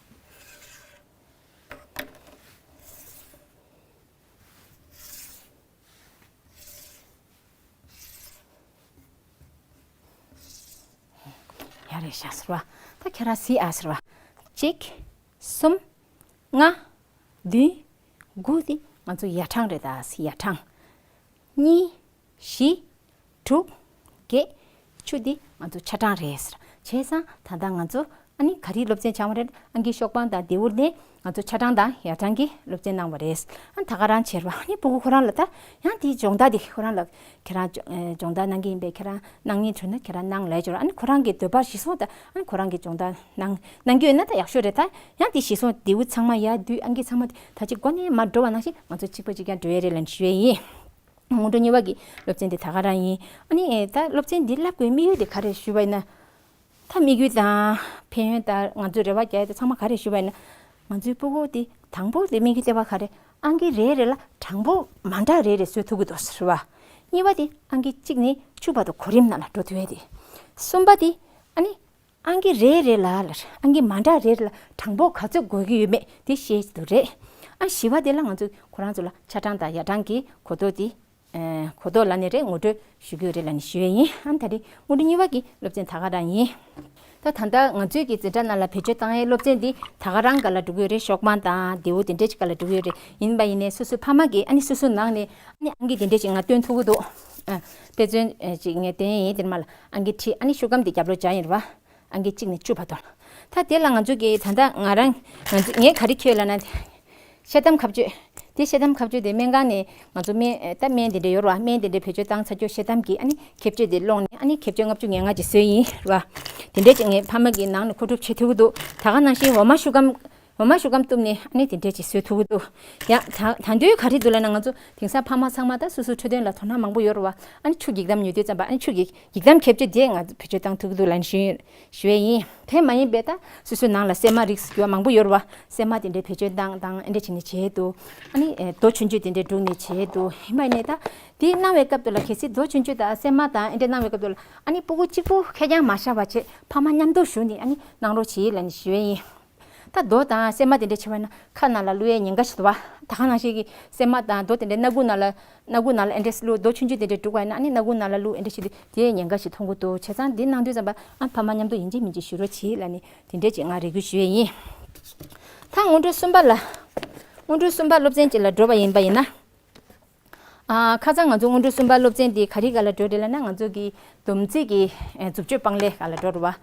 ཡ་རེད་ཤག་ཟེར་བ། ད་ཁྱེད་རང་གཟིགས་ཨ་ཟེར་བ། གཅིག་གསུམ། ལྔ། བདུན། དགུ་འདི་ང་ཚོ་ཡ་གྲངས་རེད་ད། ཡ་གྲངས། གཉིས། བཞི། དྲུག་བརྒྱད། བཅུ་འདི་ང་ཚོ་ཆ་གྲངས་རེད་ཟེར། བྱས་ཙང་ད་ལྟ་ང་ཚོ་ཨ་ནི་ག་རེའི་སློབ་ཚན་སྦྱངས་པ་རེད། ཨང་ཀི་ཤོག་པང་དང་དེའུ་ནས་ང་ཚོ་ཆ་གྲངས་དང་ཡ་གྲངས་ཀྱི་སློབ་ཚན་གནང་བ་རེད། ཨ་ད་ག་རང་བྱེད་རོགས། ཨ་ནི་སྤུ་གུ་ཁོ་རང་ལ་ད་ཡང་དེའི་སྦྱོང་བརྡར་འདི་ཁོ་རང་ལ་ཁྱེད་རང་སྦྱོང་སྦྱོང་བརྡར་གནང་གི་ཡིན་པས་ཁྱེད་རང་གནང་སྙིང་བྲོ་ན་ཁྱེད་རང་གནང་ལབ་ཡ་ཅིག་ཡོད་རེད། ཨ་ནི་ཁོ་རང་གི་འདོད་པ་གཞིར་བཟུང་ད་ཨ་ནི་ཁོ་རང་གི་སྦྱོང་བརྡར་གནང་གནང་གི་ཡོད་ན་ད་ཡག་ཤོས་རེད། ད་ཡང་དེ་གཞིར་བཟུང་དེའུ་ཚང་མ་ཡར་བསྡུས་ཨང་ཀི་ཚང་མ་དེ་ད་ཅིག་སྒོ་ནས་མར་འགྲོ་བ་ནང་བཞིན་ང་ཚོ་གཅིག་པ་གཅིག་རྐྱང་འགྲོ་ཡས་རེད་ལབ་ནས་ཞུ་ཡས་ཡིན། སྔོན་འགྲོ་གཉིས་པ་གི་སློབ་ཚན་དེ་ད་ག་རང་ཡིན། ཨ་ནི་ད་སློབ་ཚན་འདི་བསླབ་དགོས་དམིགས་ཡུལ་དེ་ག་རེ་ཞུས་པ་ཡིན་ན། ད་དམིགས་ཡུལ་དང་ཕན་ཡོན་དང་ང་ཚོའི་རེ་བ་རྒྱག་ཡ་དེ་ཚང་མ་ག་རེ་ཞུས་པ་ཡིན་ན། ང་ཚོའི་སྤུ་གུ་དེ་དང་པོ་དེ་དམིགས་ཡུལ་ལྟེ་བ་ག་རེ། ཨང་ཀི་རེ་རེ་ལ་གྲངས་འབོར་མ་འདྲ་རེ་རེ་བཟོ་ཐུབ་ཀྱི་འདུག་ཟེར་བ། གཉིས་པ་དེ་ཨང་ཀི་གཅིག་ནས་བཅུ་བར་དུ་གོ་རིམ་ནང་ལ་འགྲོ་ཐུབ་ཡ་དེ། གསུམ་པ་དེ་ཨ་ནི། ཨང་ཀི་རེ་རེ་ལ་ལ་ཨང་ཀི་མ་འདྲ་རེ་རེ་ལ་གྲངས་འབོར་ག་ཚོད་དགོས་ཀྱི་ཡོད་མེད་དེ་ཤེས་ཀྱི་འདུག་རེད། ཨ་བཞི་པ་དེ་ལ་ང་ཚོས་ཁོ་རང་ཚོ་ལ་ཆ་གྲངས་དང་ཡ་གྲངས་ཀྱི་གོ་རྟོགས་དེ། ཨ་གོ་རྟོགས་ལབ་ནས་རེད། ངོ་སྤྲོད་ཞུ་གི་ཡོད་རེད་ལབ་ནས་ཞུ་ཡས་ཡིན། ཨ་ད་རེས་སྔོན་འགྲོ་གཉིས་པ་གི་སློབ་ཚན་ད་ག་རང་ཡིན། ད་ད་ལྟ་ང་ཚོའི་གི་འཛིན་གྲྭ་ནང་ལ་བེད་སྤྱོད་བཏང་ཡས་སློབ་ཚན་འདི་ད་ག་རང་སྒང་ལ་འགྲོ་གི་ཡོད་རེད། ཤོག་བང་དང་དེའུ་དེ་འདྲས་ཅིག་སྒང་ལ་འགྲོ་གི་ཡོད་རེད། ཡིན་པ་ཡིན་ནའི་སོ་སོའི་ཕ་མ་གིས་ཨ་ནི་སོ་སོའི་ནང་ནས་ཨ་ནི་ཨང་ཀི་དེ་འདྲས་ཅིག་ང་སྟོན་ཐུབ་ཀྱི་འདུག་ཨ་དཔེ་མཚོན་ཅིག་ངས་སྟོན་ཡས་ཡིན། དེར་མ་ལ་ཨང་ཀི་ཁྲིད་ཨ་ནི་ཤོག་སྒམ་དེ་རྒྱབ་ལོགས་སྦྱར་ཡིན་རེད་བ། ཨང་ཀི་གཅིག་ནས་བཅུ་བར་དུ། ད་དེ་ལ་ང་ཚོ་གི་ད་ལྟ་ང་རང་ང་ཚོ་ངས་ག་རེ་ཁྱོད་ལབ་ན། ཤ་དམ་ཁ་གཅོད། དེ་ཤ་དམ་ཁ་གཅོད་དེ་སྨན་ཁང་ནས་ང་ཚོ་སྨན་ད་སྨན་དེ་འདྲ་ཡོད་རེད་བ། སྨན་དེ་འདྲ་བེད་སྤྱོད་བཏང་ཚར་རྒྱུ་ཤ་དམ་གྱི་ཨ་ནི་ཁྱབ་བཅོས་དེ་སློང་ནས་ཨ་ནི་ཁྱབ་བཅོས་ལྔ་བཅུ་ང་ལྔ་ཅིག་བཟོས་ཡིན་རེད་བ། དེ་འདྲ་ཅིག་ངའི་ཕ་མ་གི་ནང་ནས་མཁོ་སྒྲུབ་བྱེད་ཐུབ་ཀྱི་འདུག་ད་ག་ནང་བཞིན་འོ་མ་ཤུ་སྒམ། ངོ་མ་ཤུ་སྐམ་གཏུབ་ནས་ཨ་ནི་དེ་འདྲས་ཅིག་བཟོས་ཐུབ་ཀྱི་འདུག་ཡང་ད་ད་དུང་ག་རེ་འདུག་ལབ་ན། ང་ཚོ་དེང་སང་ཕ་མ་ཚང་མ་ད་སོ་སོའི་འཕྲོད་བསྟེན་ལ་དོ་སྣང་མང་པོ་ཡོད་རེད་བ། ཨ་ནི་ཆུ་འགྱིག་དམ་ཉོ་དུས་ཙམ་པ་ཨ་ནི་ཆུ་འགྱིག་འགྱིག་དམ་ཁེབས་ཆེ་དེ་ང་ཚོ་བེད་སྤྱོད་བཏང་ཐུབ་ཀྱི་འདུག་ལབ་ནས་ཞུ་ཡིན། ཞུ་ཡས་ཡིན། དེ་མ་ཡིན་པའི་ད་སོ་སོའི་ནང་ལ་སྲན་མ་རིགས་སུ་གྱུར་བ་མང་པོ་ཡོད་རེད་བ། སྲན་མ་དེ་འདྲའི་བེད་སྤྱོད་བཏང་བཏང་ཨེ་འདྲ་བྱས་ནས་བྱས་འདུག་ཨ་ནི་ཨེ་རྡོ་ཆུང་ཆུང་དེ་འདྲའི་བསྒྲུགས་ནས་བྱས་འདུག་ཡིན་པ་ཡིན་ནའི་ད་དེ་གནང་བའི་སྐབས་དེ་ལ་གལ་སྲིད་རྡོ་ཆུང་ཆུང་དང་སྲན་མ་དང་ཨེ་འདྲ་གནང་བའི་སྐབས་དེ་ལ་ཨ་ནི་སྤུ་གུ་གཅིག་པུ་ཁེར་རྐྱང་མ་བཞག་པ་བྱས་ཕ་མ་མཉམ་དུ་ཞུགས་ནས་ཨ་ནི་གནང་རོགས་བྱེད་ལབ་ནས་ཞུ་ཡས་ཡིན། ད་རྡོ་དང་སྲན་མ་དེ་འདྲ་བྱས་པ་ཡིན་ན་ཁ་ནང་ལ་བླུག་ཡས་ཉེན་ཁ་ཞིག་འདུག་བ། ད་ག་ནང་བཞིན་གྱི་སྲན་མ་དང་རྡོ་དེ་འདྲ་སྣ་ཁུག་ནང་ལ་སྣ་ཁུག་ནང་ལ་ཨེ་འདྲས་བླུགས། རྡོ་ཆུང་ཆུང་དེ་འདྲས་བསྒྲུགས་པ་ཡིན་ན་ཨ་ནི་སྣ་ཁུག་ནང་ལ་བླུགས་ཨེ་འདྲས་བྱས་ཏེ་དེའི་ཉེན་ཁ་ཞིག་མཐོང་གི་འདུག་བྱས་ཙང་འདི་གནང་དུས་ཙམ་པ་ཨ་ཕ་མ་མཉམ་དུ་ཡིན་གཅིག་མིན་གཅིག་ཞུ་རོགས་གྱིས་ལབ་ནས་དེ་འདྲས་ཅིག་ང་རེ་སྐུལ་ཞུ་ཡས་ཡིན། ད་སྔོན་འགྲོ་གསུམ་པ་ལ། སྔོན་འགྲོ་གསུམ་པ་སློབ་ཚན་གཅིག་ལ་འགྲོ་བ་ཡིན་པ་ཡིན་ན། ཨ་ཁ་སང་ང་ཚོ་སྔོན་འགྲོ་གསུམ་པ་སློབ་ཚན་འདི་ག་རེ་སྒང་ལ་འགྲོ་རེད་ལབ་ན། ང་ཚོ་གི་སྡོམ་རྩིས་ཀྱི་ཨེ་མཛུབ་གཅོད་པང་ལས་སྒང་ལ་འགྲོ་རེད་བ།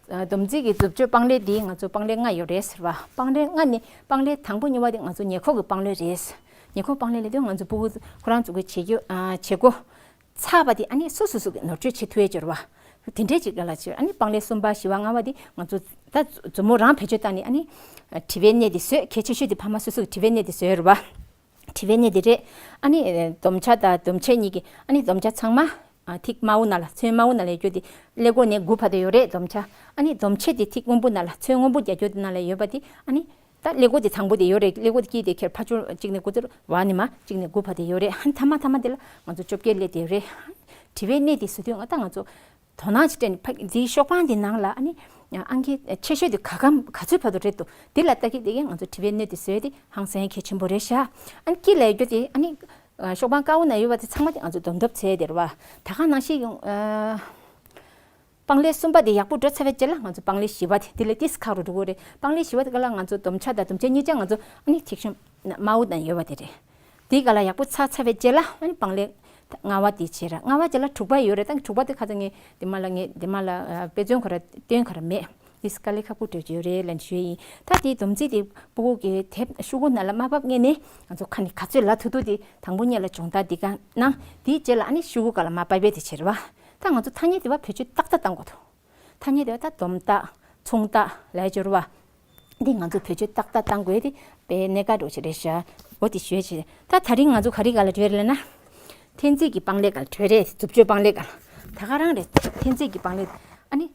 ཨ་སྡོམ་རྩིས་ཀྱི་མཛུབ་གཅོད་པང་ལས་འདི་ང་ཚོ་པང་ལས་ལྔ་ཡོད་རེད་ཟེར་བ། པང་ལས་ལྔ་ནི་པང་ལས་དང་པོ་གཉིས་པ་དེ་ང་ཚོ་ཉེ་འཁོར་གྱི་པང་ལས་རེད། ཉེ་འཁོར་པང་ལས་ལབ་དུས་ང་ཚོ་སྤུ་གུ་ཁོ་རང་ཚོ་གི་བྱེད་རྒྱུ་ཨ་བྱེད་སྒོ་ཚར་བ་དེ་ཨ་ནི་སོ་སོ་སོ་གི་ནོར་བཅོས་བྱེད་ཐུབ་ཡས་སྦྱོར་བ། དེ་འདྲས་ཅིག་སྒང་ལ་བྱེད། ཨ་ནི་པང་ལས་གསུམ་པ་བཞི་པ་ལྔ་པ་དེ་ང་ཚོ་ད་མཛུབ་མོ་རང་བེད་སྤྱོད་བཏང་ནས་ཨ་ནི་དྲི་བའི་སྣེ་དེ་བཟོས། གལ་ཆེ་ཤོས་དེ་ཕ་མ་སོ་སོ་གི་དྲི་བའི་སྣེ་དེ་བཟོས་རེད་བ། དྲི་བའི་སྣེ་དེ་རེད། ཨ་ནི་སྡོམ་ཆ་དང་སྡོམ་ཆས་གཉིས་ཀྱི་ཨ་ནི་སྡོམ་ཆ་ཚང་མ་ཨ་ཐིག་དམར་པོ་ནང་ལ་ཚོན་དམར་པོ་ནང་ལ་ཡོད་རྒྱུ་དེ་ཀླད་ཀོར་ནས་དགུ་བར་དུ་ཡོད་རེད་སྡོམ་ཆ། ཨ་ནི་སྡོམ་ཆས་དེ་ཐིག་སྔོན་པོ་ནང་ལ་ཚོན་སྔོན་པོ་རྒྱག་རྒྱུ་དེ་ནང་ལ་ཡོད་པ་དེ་ཨ་ནི་ད་ཀླད་ཀོར་དེ་དང་པོ་དེ་ཡོད་རེད། ཀླད་ཀོར་དེ་དཀྱིལ་དེ་ཁྱེར་ཕར་ཕྱོགས་གཅིག་ནས་དགུ་ཚུར་བ་ནས་མར་གཅིག་ནས་དགུ་བར་དུ་ཡོད་རེད། ཨ་ནི་མཐའ་མ་མཐའ་མ་དེ་ལ་ང་ཚོ་བཅོ་བརྒྱད་སླེབས་བསྡད་ཡོད་རེད། དྲི་བའི་སྣེ་དེ་བཟོ་དུས་ང་ད་ང་ཚོ་དོ་སྣང་ཅིག་སྤྲད་ནས་ཕ་དེའི་ཤོག་པང་དེ་ནང་ལ་ཨ་ནི་ཨང་ཀི་ཆེ་ཤོས་དེ་ག་གམ་ག་ཚོད་བར་དུ་རེད་འདུག་དེ་ལ་ལྟ་གི་བསྡད་མཁན་ང་ཚོ་དྲི་བའི་སྣེ་དེ་བཟོས་ཏེ་ཧང་སང་གལ་ཆེན་པོ་རེད་ཤག་ཨ་ནི་དཀྱིལ་ལ་ཡོད་རྒྱུ་དེ་ཨ་ནི་ཤོག་པང་དཀར་པོ་ན་ཡོད་པ་དེ་ཚང་མ་དེ་ང་ཚོ་སྡོམ་ཐབས་བྱས་དེ་རེད་བ། ད་ག་ནང་བཞིན་ཨ་པང་ལས་གསུམ་པ་དེ་ཡག་པོ་འགྲོ་ཚར་བའི་རྗེས་ལ་ང་ཚོ་པང་ལས་བཞི་པ་དེ་དེ་ལས་ཏིས་ཁག་རུ་འགྲོ་གི་རེད། པང་ལས་བཞི་པ་དེ་ག་ལ་ང་ཚོ་སྡོམ་ཆ་དང་སྡོམ་ཆས་གཉིས་ཆ་ང་ཚོ་ཨ་ནི་ཐིག་ཤམ་དམར་པོ་ན་ཡོད་པ་དེ་རེད། དེའི་སྒང་ལ་ཡག་པོ་ཚར་ཚར་བའི་རྗེས་ལ་ཨ་ནི་པང་ལས་ལྔ་པ་དེ་བྱེད་ར། ལྔ་པ་རྗེས་ལ་དྲུག་པ་ཡོད་རེད། ད་དྲུག་པ་དེ་ཁ་ཚ་ངས་དེ་མ་ལ་ངས་དེ་མ་ལ་ཨ་དཔེ་མཚོན་ག་ར་སྟོན་ག་ར་མེད། དེ་དཀའ་ལས་ཁག་པོ་འགྲོ་གི་ཡོད་རེད་ལབ་ནས་ཞུ་ཡས་ཡིན། ད་དེའི་སྡོམ་རྩིས་དེ་སྤུ་གུ་གི་དེབ་ཤོག་གུ་ནང་ལ་མ་ཕབ་སྔོན་ནས་ང་ཚོ་ཁ་ནས་ག་ཚོད་ལ་ཐུག་ཐུག་དེ་དང་པོ་ཉིད་ལ་སྦྱོང་བརྡར་འདི་ག་གནང་། དེའི་རྗེས་ལ་ཨ་ནི་ཤོག་གུ་སྒང་ལ་མ་ཕབ་པའི་དེ་བྱེད་ར་བ། ད་ང་ཚོ་ཐ་སྙད་དེ་བ་བེད་སྤྱོད་ཏག་ཏག་བཏང་དགོས་འདུག་ཐ་སྙད་དེ་བ་ད་སྡོམ་རྟགས་མཚུངས་རྟགས་ལབ་ཡས་སྦྱོར་བ། འདི་ང་ཚོ་བེད་སྤྱོད་ཏག་ཏག་བཏང་དགོས་དེ་དཔེ་གནད་འགག་འགྲོ་ཆེ་རེད་ཤག་འོ་དེ་ཞུ་ཡས་ཆེ། ད་ད་རིང་ང་ཚོ་ག་རེ་སྒང་ལ་འགྲོ་ཡས་རེད་ལབ་ན། འཐེན་རྩིས་ཀྱི་པང་ལས་སྒང་ལ་འགྲོ་ཡས་རེད། མཛུབ་གཅོད་པང་ལས་སྒང་ལ། ད་ག་རང་རེད། འཐེན་རྩིས་ཀྱི་པང་ལས་ཨ་ནི།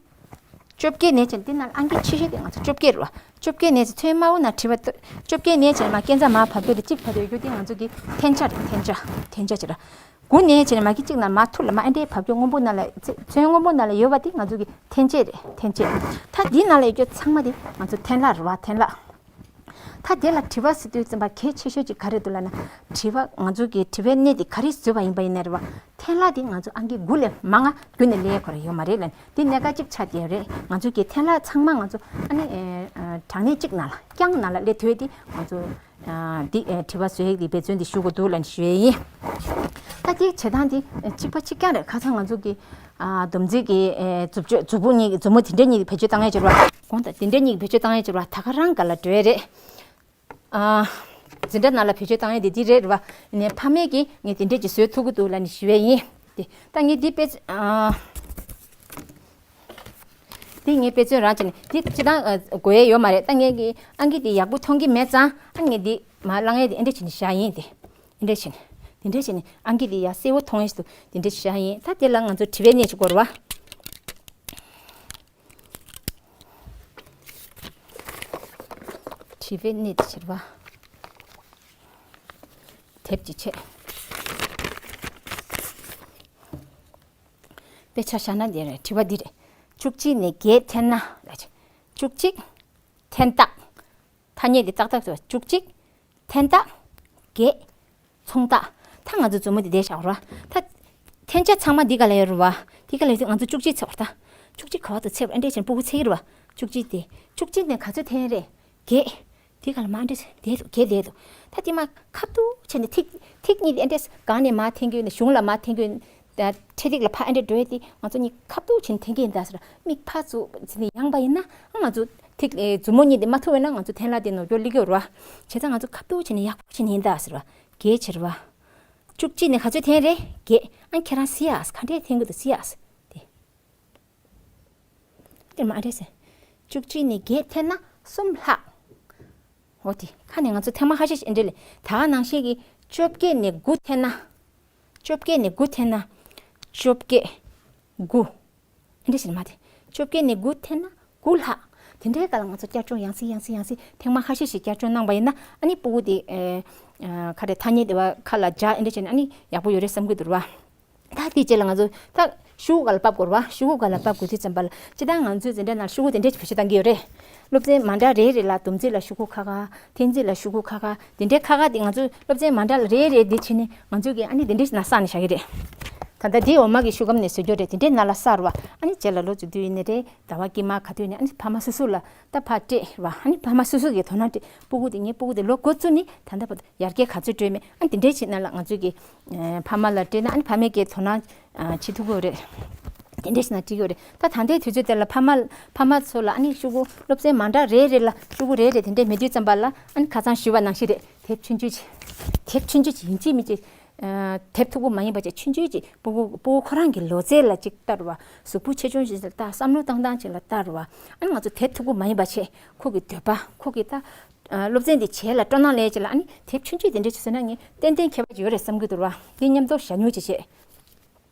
བཅོ་བརྒྱད་ནས་བྱས་འདི་ནང་ཨང་ཀི་ཆེ་ཤོས་དེ་ང་ཚོ་བཅོ་བརྒྱད་རེད་བ། བཅོ་བརྒྱད་ནས་བྱས་ཚོན་དམར་པོ་ནང་བྲིས་པ་ལྟོས། བཅོ་བརྒྱད་ནས་བྱས་མར་སྐས་འཛེག་མར་བབས་རྒྱུ་དེ་གཅིག་བར་དུ་ཡོད་རྒྱུ་དེ་ང་ཚོ་གི་འཐེན་ཆ་རེད། འཐེན་ཆ། འཐེན་ཆ་བྱེད་ར། དགུ་ནས་བྱས་ནས་མ་གི་གཅིག་ནང་མར་ཐུར་ལ་མར་ཨེ་འདྲས་བབས་རྒྱུ་སྔོན་པོ་ནང་ལ་ཚོན་སྔོན་པོ་ནང་ལ་ཡོད་པ་དེ་ང་ཚོ་གི་འཐེན་ཆས་རེད། འཐེན་ཆས། ད་འདི་ནང་ལ་ཡོད་རྒྱུ་ཚང་མ་དེ་ང་ཚོ་འཐེན་ལག་རེད་བ། འཐེན་ལག། ད་དེ་ལ་དྲི་བ་ཟེར་དུས་ཙམ་པ་གལ་ཆེ་ཤོས་ཅིག་ག་རེ་འདུག་ལབ་ན། དྲི་བ་ང་ཚོ་གི་དྲི་བའི་སྣེ་དེ་ག་རེ་བཟོས་པ་ཡིན་པ་ཡིན་ན་རེད་བ། འཐེན་ལག་དེ་ང་ཚོ་ཨང་ཀི་དགུ་ལས་མང་ང་བརྒྱུད་ནས་སླེབས་ཡས་ཁོ་རང་ཡོད་མ་རེད་ལབ་ནས་དེ་གནད་འགག་ཅིག་ཆགས་བསྡད་ཡོད་རེད། ང་ཚོ་གི་འཐེན་ལག་ཚང་མ་ང་ཚོ་ཨ་ནི་ཨེ་ཨ་གྲངས་གནས་གཅིག་ནང་ལ་རྐྱང་ནང་ལ་སླེབས་ཐུབ་ཡས་དེ་ང་ཚོ། ཨ་འདི་ཨེ་དྲི་བ་བཟོ་ཡས་དེ་འབད་བརྩོན་དེ་ཞུ་དགོས་འདུག་ལབ་ནས་ཞུ་ཡས་ཡིན། ད་དེ་བྱེད་སྟངས་དེ་གཅིག་པ་གཅིག་རྐྱང་རེད། ཁ་སང་ང་ཚོ་གི་ཨ་སྡོམ་རྩིས་ཀྱི་ཨེ་མཛུབ་གཅོད་མཛུབ་གུ་གཉིས་ཀྱི་མཛུབ་མོ་དེ་འདྲ་གཉིས་ཀྱི་བེད་སྤྱོད་བཏང་ཡས་ཅིག་རེད་བ། དགོངས་དག་དེ་འདྲ་གཉིས་ཀྱི་བེད་སྤྱོད་བཏང་ཡས་ཅིག་རེད་བ། ད་ག་རང་སྒང་ལ་འགྲོ་ཡས་རེད། ཨ་འཛིན་གྲྭ་ནང་ལ་བེད་སྤྱོད་བཏང་ཡས་དེ་འདི་རེད་རེད་བ། ནས་ཕ་མས་ཀྱིས་ངས་དེ་འདྲས་ཀྱི་བཟོ་ཐུབ་ཀྱི་འདུག་ལབ་ནས་ཞུ་ཡས་ཡིན། དེ་ད་ངས་འདི་དཔེ་ཨ། འདི་ངས་དཔེ་མཚོན་རང་བྱས་ནས་འདི་སྤྱིར་བཏང་ཨ་དགོས་ཡས་ཡོད་མ་རེད། ད་ངས་ཀྱི་ཨང་ཀི་འདི་ཡག་པོ་མཐོང་གི་མེད་ཙང་ཨ་ངས་འདི་མར་བླངས་ཡས་དེ་འདི་འདྲས་བྱས་ནས་བཞག་ཡིན་ཏེ། འདི་འདྲས་བྱས་ནས་འདི་འདྲས་བྱས་ནས་ཨང་ཀི་འདི་ཡག་གསལ་པོ་མཐོང་ཡས་སུ་འདི་འདྲས་བཞག་ཡིན། ད་དེ་ལ་ང་ཚོ་དྲི་བའི་སྣེ་ཅིག་དགོས་རེད་བ། དྲི་བའི་སྣེ་དེ་བྱེད་རེད་བ། དེབ་ཀྱི་ཆེད། དཔེ་ཆ་བཞག་ན་འདི་རེད། དྲི་བ་འདི་རེད། བཅུ་གཅིག་ནས་བརྒྱད་འཐེན་ན་ལ་བཅུ་གཅིག་འཐེན་རྟགས། ཐ་སྙད་འདི་ཏག་ཏག་བཟོ། བཅུ་གཅིག་འཐེན་རྟགས། བརྒྱད་མཚུངས་རྟགས། ད་ང་ཚོ་མཛུབ་མོ་འདི་འདྲས་བཞག་ར། ད་འཐེན་ཆ་ཚང་མ་འདི་ག་ལ་ཡོད་རེད་བ། འདི་ག་ལ་ཡོད་དུས་ང་ཚོ་བཅུ་གཅིག་འཚོལ་བ་ད། བཅུ་གཅིག་ག་བ་དུ་འཚོལ་བ་ཨེ་འདྲས་བྱས་ན་སྤུ་གུ་འཚོལ་གྱི་རེད་བ། བཅུ་གཅིག་དེ། བཅུ་གཅིག་ནས་ག་ཚོད་འཐེན་རེད། བརྒྱད། འདི་ག་ལ་མ་འདྲས་བསྡད་འདུག་བརྒྱད་བསྡད་འདུག་ད་དེ་མ་ཁ་ཐུག་བྱས་ནས་ཐིག་ཐིག་གཉིས་དེ་ཨེ་འདྲས་སྒང་ནས་མར་འཐེན་གྱི་ཡོད་ནས་གཞུང་ལ་མར་འཐེན་གྱི་ཡོད་ནས། ད་འཕྲེད་ཐིག་ལ་ཕར་ཨེ་འདྲས་འགྲོ་ཡས་དེ་ང་ཚོ་གཉིས་ཁ་ཐུག་བྱས་ནས་འཐེན་གྱི་ཡིན་ད་ཟེར་བ། མིག་ཕར་ཚུར་བྱས་ནས་ཡངས་པ་ཡིན་ན་ང་ཚོ་ཐིག་ཨེ་མཛུབ་མོ་གཉིས་དེ་མ་ཐུག་པ་ཡིན་ན་ང་ཚོ་འཐེན་ལག་དེ་ནོར་འཁྱོག་སླེབས་ཀྱི་ཡོད་རེད་བ། བྱས་ཙང་ང་ཚོ་ཁ་ཐུག་བྱས་ནས་ཡག་པོ་བྱས་ནས་ཡིན་ད་ཟེར་བ། བརྒྱད་བྱེད་རེད་བ། བཅུ་གཅིག་ནས་ག་ཚོད་འཐེན་རེད། བརྒྱད། ཨ་ཁྱེད་རང་གཟིགས་ཨ། ག་འདྲས་འཐེན་གྱི་འདུག་གཟིགས་ཨ། དེ། དེ་མ་རེད་ཟེར། བཅུ་གཅིག་ནས་བརྒྱད་འཐེན་ན་གསུམ་ལྷག་འོ་དེ་ཁ་ནས་ང་ཚོ་ཐེངས་མ་ཁ་ཤས་ཤིག་འདྲ་ལས་ད་ག་ནང་བཞིན་གྱི་བཅོ་བརྒྱད་ནས་དགུ་འཐེན་ན། བཅོ་བརྒྱད་ནས་དགུ་འཐེན་ན། བཅོ་བརྒྱད། དགུ། འདི་འདྲ་ཞིག་མ་དེ། བཅོ་བརྒྱད་ནས་དགུ་འཐེན་ན་དགུ་ལྷག་དེ་འདྲའི་སྐབས་ལ་ང་ཚོ་བསྐྱར་སྦྱོང་ཡང་སེ་ཡང་སེ་ཡང་སེ་ཐེངས་མ་ཁ་ཤས་ཤིག་བསྐྱར་སྦྱོང་གནང་པ་ཡིན་ན་ཨ་ནི་སྤུ་གུ་དེ་ཨེ་ཨ་ཁ་རེ་ཐ་སྙད་དེ་བ་ཁ་ལ་འཇགས་འདི་འདྲ་བྱས་ན་ཨ་ནི་ཡག་པོ་ཡོད་རེད་བསམ་གྱི་འདུག་ར་བ། ད་དེ་རྗེས་ལ་ང་ཚོ་ད་ཤོག་གུ་ག་ལ་ཕབ་དགོས་ར་བ། ཤོག་གུ་ག་ལ་ཕབ་དགོས་དུས་ཙམ་པ་ལ་སྤྱིར་བཏང་ང་ཚོའི་འཛིན་གྲྭ་ནང་ཤོག་གུ་དེ་འདྲ་ཞིག་བེད་སྤྱོད་བཏང་གི་ཡོད་རེད། སློབ་ཚན་མ་འདྲ་རེ་རེ་ལ་སྡོམ་རྩིས་ལ་ཤོག་གུ་ཁ་ཁ། འཐེན་རྩིས་ལ་ཤོག་གུ་ཁ་ཁ། དེ་འདྲའི་ཁ་ཁ་དེ་ང་ཚོས་སློབ་ཚན་མ་འདྲ་ལ་རེ་རེ་དེ་བྱས་ནས་ང་ཚོས་ཀྱི་ཨ་ནི་དེ་འདྲའི་ནང་བསགས་ནས་བཞག་གི་རེད། ད་ལྟ་དེའི་འོག་མ་གི་ཤོག་སྒམ་ནས་བཟོ་རྒྱུ་རེད། དེ་འདྲའི་ནང་ལ་བསགས་རོགས། ཨ་ནི་རྗེས་ལ་ལོ་ཚོད་བསྡུས་ཡིན་ནའི་རེད། ཟླ་བ་དཀྱིལ་མ་ག་དུས་ནས་ཨ་ནི་ཕ་མ་སོ་སོ་ལ་ད་ཕར་སྤྲད་རོགས། ཨ་ནི་ཕ་མ་སོ་སོ་གི་དོ་སྣང་སྤྲད། སྤུ་གུ་དེ་ངའི་སྤུ་གུ་དེ་ལོ་འགོ་བཙུགས་ནས་ད་ལྟ་བར་དུ་ཡར་རྒྱས་ག་ཚོད་འགྲོ་མེད་ཨ་ནི་དེ་འདྲའི་བྱས་ན་ལ་ང་ཚོས་ཀྱི་ཕ་མ་ལ་སྤྲད་ན་ཨ་ནི་ཕ་མས་ཀྱི་དོ་སྣང་ཨ་བྱེད་ཐུབ་ཀྱི་ཡོད་རེད། དེ་འདྲས་ཞིག་ན་འགྲིག་གི་ཡོད་རེད། ད་ད་ལྟའི་དུས་ཚོད་དེ་ལ་ཕ་མ་ཕ་མ་ཚོ་ལ་ཨ་ནི་ཤོག་གུ་སློབ་ཚན་མ་འདྲ་རེ་རེ་ལ་ཤོག་གུ་རེ་རེ་དེ་འདྲས་མེད་དུས་ཙམ་པ་ལ་ཨ་ནི་ཁ་སང་ཞུས་པ་ནང་བཞིན་རེད། དེབ་ཆུང་ཆུང་ཅིག་དེབ་ཆུང་ཆུང་ཅིག་ཡིན་གཅིག་མིན་གཅིག་ཨ་དེབ་མཐུག་པོ་མ་ཡིན་པ་ཅིག་ཆུང་ཆུང་ཅིག་སྤུ་གུ་སྤུ་གུ་ཁོ་རང་གི་ལོ་ཚད་ལ་ཅིག་ལྟ་རུ་བ། གཟུགས་པོ་ཆེ་ཆུང་ཞིག་ལ་ལྟ། བསམ་བློ་བཏང་སྟངས་ཅིག་ལ་ལྟ་རུ་བ། ཨ་ནི་ང་ཚོ་དེབ་མཐུག་པོ་མ་ཡིན་པ་བྱས་ཁོ་གི་འདོད་པ་ཁོ་གི་ད་ཨ་སློབ་ཚན་འདི་བྱས་ལ་སྤྲོ་སྣང་སླེབས་ཅིག་ལ་ཨ་ནི་དེབ་ཆུང་ཆུང་དེ་འདྲས་ཅིག་བཟོས་ན་ངས་ཏན་ཏན་ཁྱད་པར་ཅིག་ཡོད་རེད་བསམ་གྱི་འདུག་རུ་བ། འདི་མཉམ་དུ་ཞྭ་སྨྱུག་ཅིག་བྱས།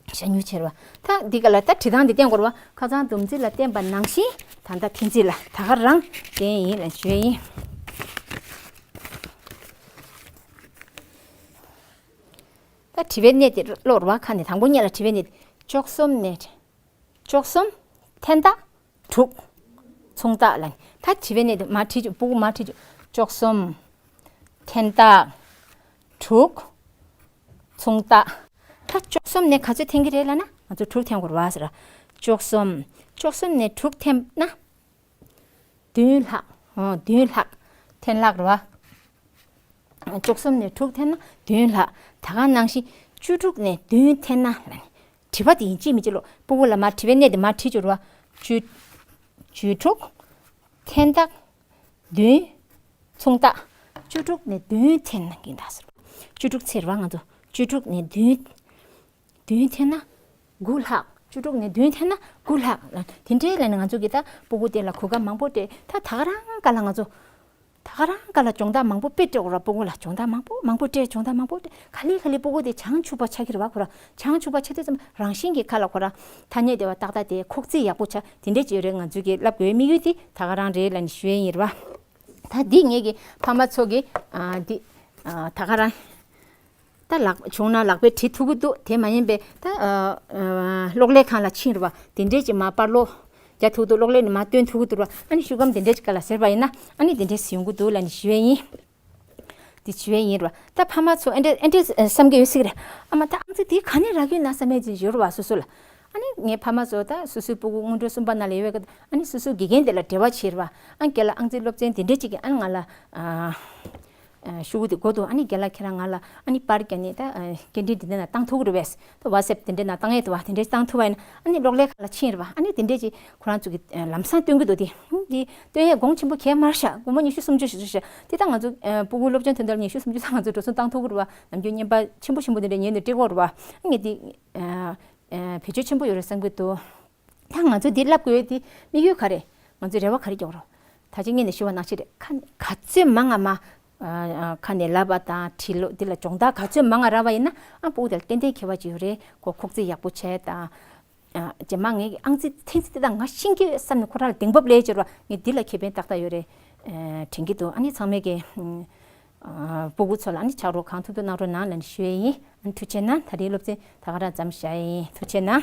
ཞྭ་སྨྱུག་ཕྱེ་རུ་བ། ད་འདི་ག་ལ་ད་བྲིས་སྟངས་འདི་བསྟན་དགོས་རུ་བ། ཁ་སང་སྡོམ་རྩིས་ལ་བསྟན་པ་ནང་བཞིན་ད་ལྟ་འཐེན་རྩིས་ལ་ད་ག་རང་བསྟན་ཡིན་ལ་ཞུ་ཡིན། ད་དྲི་བའི་གནས་དེ་ཀློག་རུ་བ། ཁ་ནས་དང་པོ་ཉིད་ལ་དྲི་བའི་གནས་དེ་བཅུ་གསུམ་ནས་བཅུ་གསུམ་འཐེན་རྟགས་དྲུག་མཚུངས་རྟགས་ལ། ད་དྲི་བའི་གནས་དེ་མར་བྲིས་བཅུག་སྤུ་གུ་མར་བྲིས་བཅུག་བཅུ་གསུམ་འཐེན་རྟགས་དྲུག་མཚུངས་རྟགས། ད་བཅུ་གསུམ་ནས་ག་ཚོད་འཐེན་གྱི་རེད་ལབ་ན་ང་ཚོ་དྲུག་འཐེན་དགོས་རེད་བ་ཟེར། བཅུ་གསུམ། བཅུ་གསུམ་ནས་དྲུག་འཐེན་ན་བདུན་ལྷག་འོ་བདུན་ལྷག་འཐེན་ལྷག་རེད་བ། བཅུ་གསུམ་ནས་དྲུག་འཐེན་ན་བདུན་ལྷག་ད་ག་ནང་བཞིན་བཅུ་དྲུག་ནས་བདུན་འཐེན་ན་ལབ་ནས་དྲི་བ་དེ་ཡིན་གཅིག་མིན་གཅིག་ལོ་སྤུ་གུ་ལ་མར་དྲི་བའི་གནས་དེ་མར་བྲིས་བཅུག་རེད་བ། བཅུ་བཅུ་དྲུག་འཐེན་རྟགས་བདུན། མཚུངས་རྟགས། བཅུ་དྲུག་ནས་བདུན་འཐེན་ན་གིན་ད་ཟེར། བཅུ་དྲུག་ཚེ་རེད་བ་ང་ཚོ། བཅུ་དྲུག་ནས་བདུན། བདུན་འཐེན་ན་དགུ་ལྷག་བཅུ་དྲུག་ནས་བདུན་འཐེན་ན་དགུ་ལྷག་དེ་འདྲའི་ལ་ནི་ང་ཚོ་གི་ད་སྤུ་གུ་དེ་ལ་གོ་སྐབས་མང་པོ་སྤྲད། ད་ད་ག་རང་ག་ལ་ང་ཚོ་ད་ག་རང་ག་ལ་སྦྱོང་བརྡར་མང་པོ་དཔེ་སྤྲད་དགོས་ར། སྤུ་གུ་ལ་སྦྱོང་བརྡར་མང་པོ་མང་པོ་སྤྲད། སྦྱོང་བརྡར་མང་པོ་སྤྲད། ག་ལེ་ག་ལེ་སྤུ་གུ་དེ་བྱང་ཆུབ་པ་ཆགས་ཀྱི་རེད་བ་ཁོ་ར། བྱང་ཆུབ་པ་ཆགས་དུས་ཙམ་རང་བཞིན་གྱི་ཁ་ལ་ཁོ་ར་ཐ་སྙད་དེ་བ་ཏག་ཏག་དེ་ཁོག་རྩིས་ཡག་པོ་ཆགས་དེ་འདྲས་ཅིག་ཡོད་རེད། ང་ཚོ་གི་བསླབ་དགོས་དམིགས་ཡུལ་དེ་ད་ག་རང་རེད་ལ་ནི་ཞུ་ཡས་ཡིན་རེད་བ། ད་འདི་ངེད་ཀྱི་ཕ་མ་ཚོ་གི་ཨ་འདི་ཨ་ད་ག་རང་ད་ལག་བྱུང་ན་ལག་པས་བྲིས་ཐུབ་ཀྱི་འདུག་དེ་མ་ཡིན་པའི་ད་ཨ་ཨ་གློག་ཀླད་ཁང་ལ་ཕྱིན་རེད་བ། དེ་འདྲས་ཅིག་མ་པར་ལོ་རྒྱག་ཐུབ་ཀྱི་འདུག་གློག་ཀླད་ནས་མ་སྟོན་ཐུབ་ཀྱི་འདུག་ར། ཨ་ནི་ཤོག་སྒམ་དེ་འདྲས་ཅིག་ག་ལ་ཟེར་བ་ཡིན་ན་ཨ་ནི་དེ་འདྲས་ཡོང་གི་འདུག་ལ་ནི་ཞུ་ཡས་ཡིན། དེ་ཞུ་ཡས་ཡིན་ར། ད་ཕ་མ་ཚོ་ཨེ་འདྲས་ཨེ་འདྲས་བསམ་གྱི་ཡོད་སྲིད་རེད། ཨ་མ་ད་ཨང་རྩིས་དེ་ག་ནས་རག་གི་ཡོད་ན་བསམ་ཡས་ཅིག་ཡོད་རེད་བ་སོ་སོ་ལ། ཨ་ནི་ངའི་ཕ་མ་ཚོ་ད་སོ་སོའི་སྤུ་གུ་སྔོན་འགྲོ་གསུམ་པ་ནང་ལ་ཡོད་པའི་སྐབས་ཨ་ནི་སོ་སོའི་དགེ་རྒན་དེ་ལ་འབྲེལ་བ་བྱེད་ར་བ། ཨ་རྒན་ལགས་ཨང་རྩིས་སློབ་ཚན་དེ་འདྲས་ཅིག་གི་ཨ་ནི་ང་ལ་ཨ་ཨ་ཤོག་གུ་དེ་དགོས་འདུག་ཨ་ནི་རྒན་ལགས་ཁྱེད་རང་ང་ལ་ཨ་ནི་པར་རྒྱག་ནས་ད་ཨ་སྐད་འཕྲིན་དེ་འདྲས་ནང་བཏང་ཐུབ་ཀྱི་རེད་པས། ད་ཝ་ཊི་སེབ་དེ་འདྲས་ནང་བཏང་ཡས་འདུག་བ། དེ་འདྲས་བཏང་ཐུབ་པ་ཡིན་ན་ཨ་ནི་གློག་ཀླད་ཁང་ལ་ཕྱིན་ར་བ། ཨ་ནི་དེ་འདྲས་ཅིག་ཁོ་རང་ཚོ་གི་ཨ་ལམ་སང་སྟོན་གྱི་འདུག་དེ་ཧུམ་དེ་སྟོན་ཡས་དགོངས་ཆེན་པོ་གས་མ་རེད་ཤག་དགོངས་པ་ཉི་ཤུ་སུམ་ཅུ་ཞིག་རེད་ཤག་དེ་ད་ང་ཚོ་ཨ་སྤུ་གུ་སློབ་སྦྱོང་དོན་དག་ལ་ཉི་ཤུ་སུམ་ཅུ་ཙམ་ང་ཚོ་འགྲོ་སོང་བཏང་ཐུབ་ཀྱི་རེད་བ། ནམ་རྒྱུན་བརྙན་པར་ཆེན་པོ་ཆེན་པོ་དེ་འདྲས་ཉན་ནས་སྤྲད་ཀྱི་ཡོད་རེད་བ། ཨ་ངས་དེ་ཨ་ཨ་བེད་སྤྱོད་ཆེན་པོ་ཡོད་རེད་བསམ་གྱི་འདུག་ད་ང་ཚོ་འདི་བསླབ་དགོས་ཡོད་དེ་དམིགས་ཡུལ་ག་རེ། ང་ཚོས་རེ་བ་ག་རེ་རྒྱག་རོགས། ད་ཅི་ངས་ནས་ཞུ་བ་ནང་བཞིན་རེད། ཁ་ག་ཚོད་མང་ང་མ་ཨ་ཨ་ཁ་ནས་ལབ་པ་དང་བྲིས་ལོ་འདི་ལ་སྦྱོང་བརྡར་ག་ཚོད་མང་ང་རག་པ་ཡིན་ན་ཨ་སྤུ་གུ་དེ་ལ་ཏན་ཏན་ཁྱད་པར་ཅིག་ཡོད་རེད། ཁོ་ཁོག་རྩིས་ཡག་པོ་བྱས་དང་། ཨ་རྗེས་མ་ངས་ཨང་རྩིས་འཐེན་རྩིས་དེ་དག་ང་ཤེས་ཀྱི་ཡོད་བསམ་ནས་ཁོ་རང་ལ་གདེང་སྤོབས་སླེབས་ཀྱི་རེད་བ། ངས་འདི་ལ་ཁེ་ཕན་ཏག་ཏག་ཡོད་རེད་ཨ་དྲན་གྱི་འདུག་ཨ་ནི་ཚང་མས་ཀྱི་ཨ་སྤུ་གུ་ཚོ་ལ་ཨ་ནི་ཕྱག་རོགས་གང་ཐུབ་ཐུབ་གནང་རོགས་གནང་ལབ་ནས་ཞུ་ཡས་ཡིན། ཨ་ནི་ཐུགས་རྗེ་གནང་། ད་རེས་སློབ་ཚན་ད་ག་རང་མཚམས་བཞག་ཡས་ཡིན། ཐུགས་རྗེ་གནང་།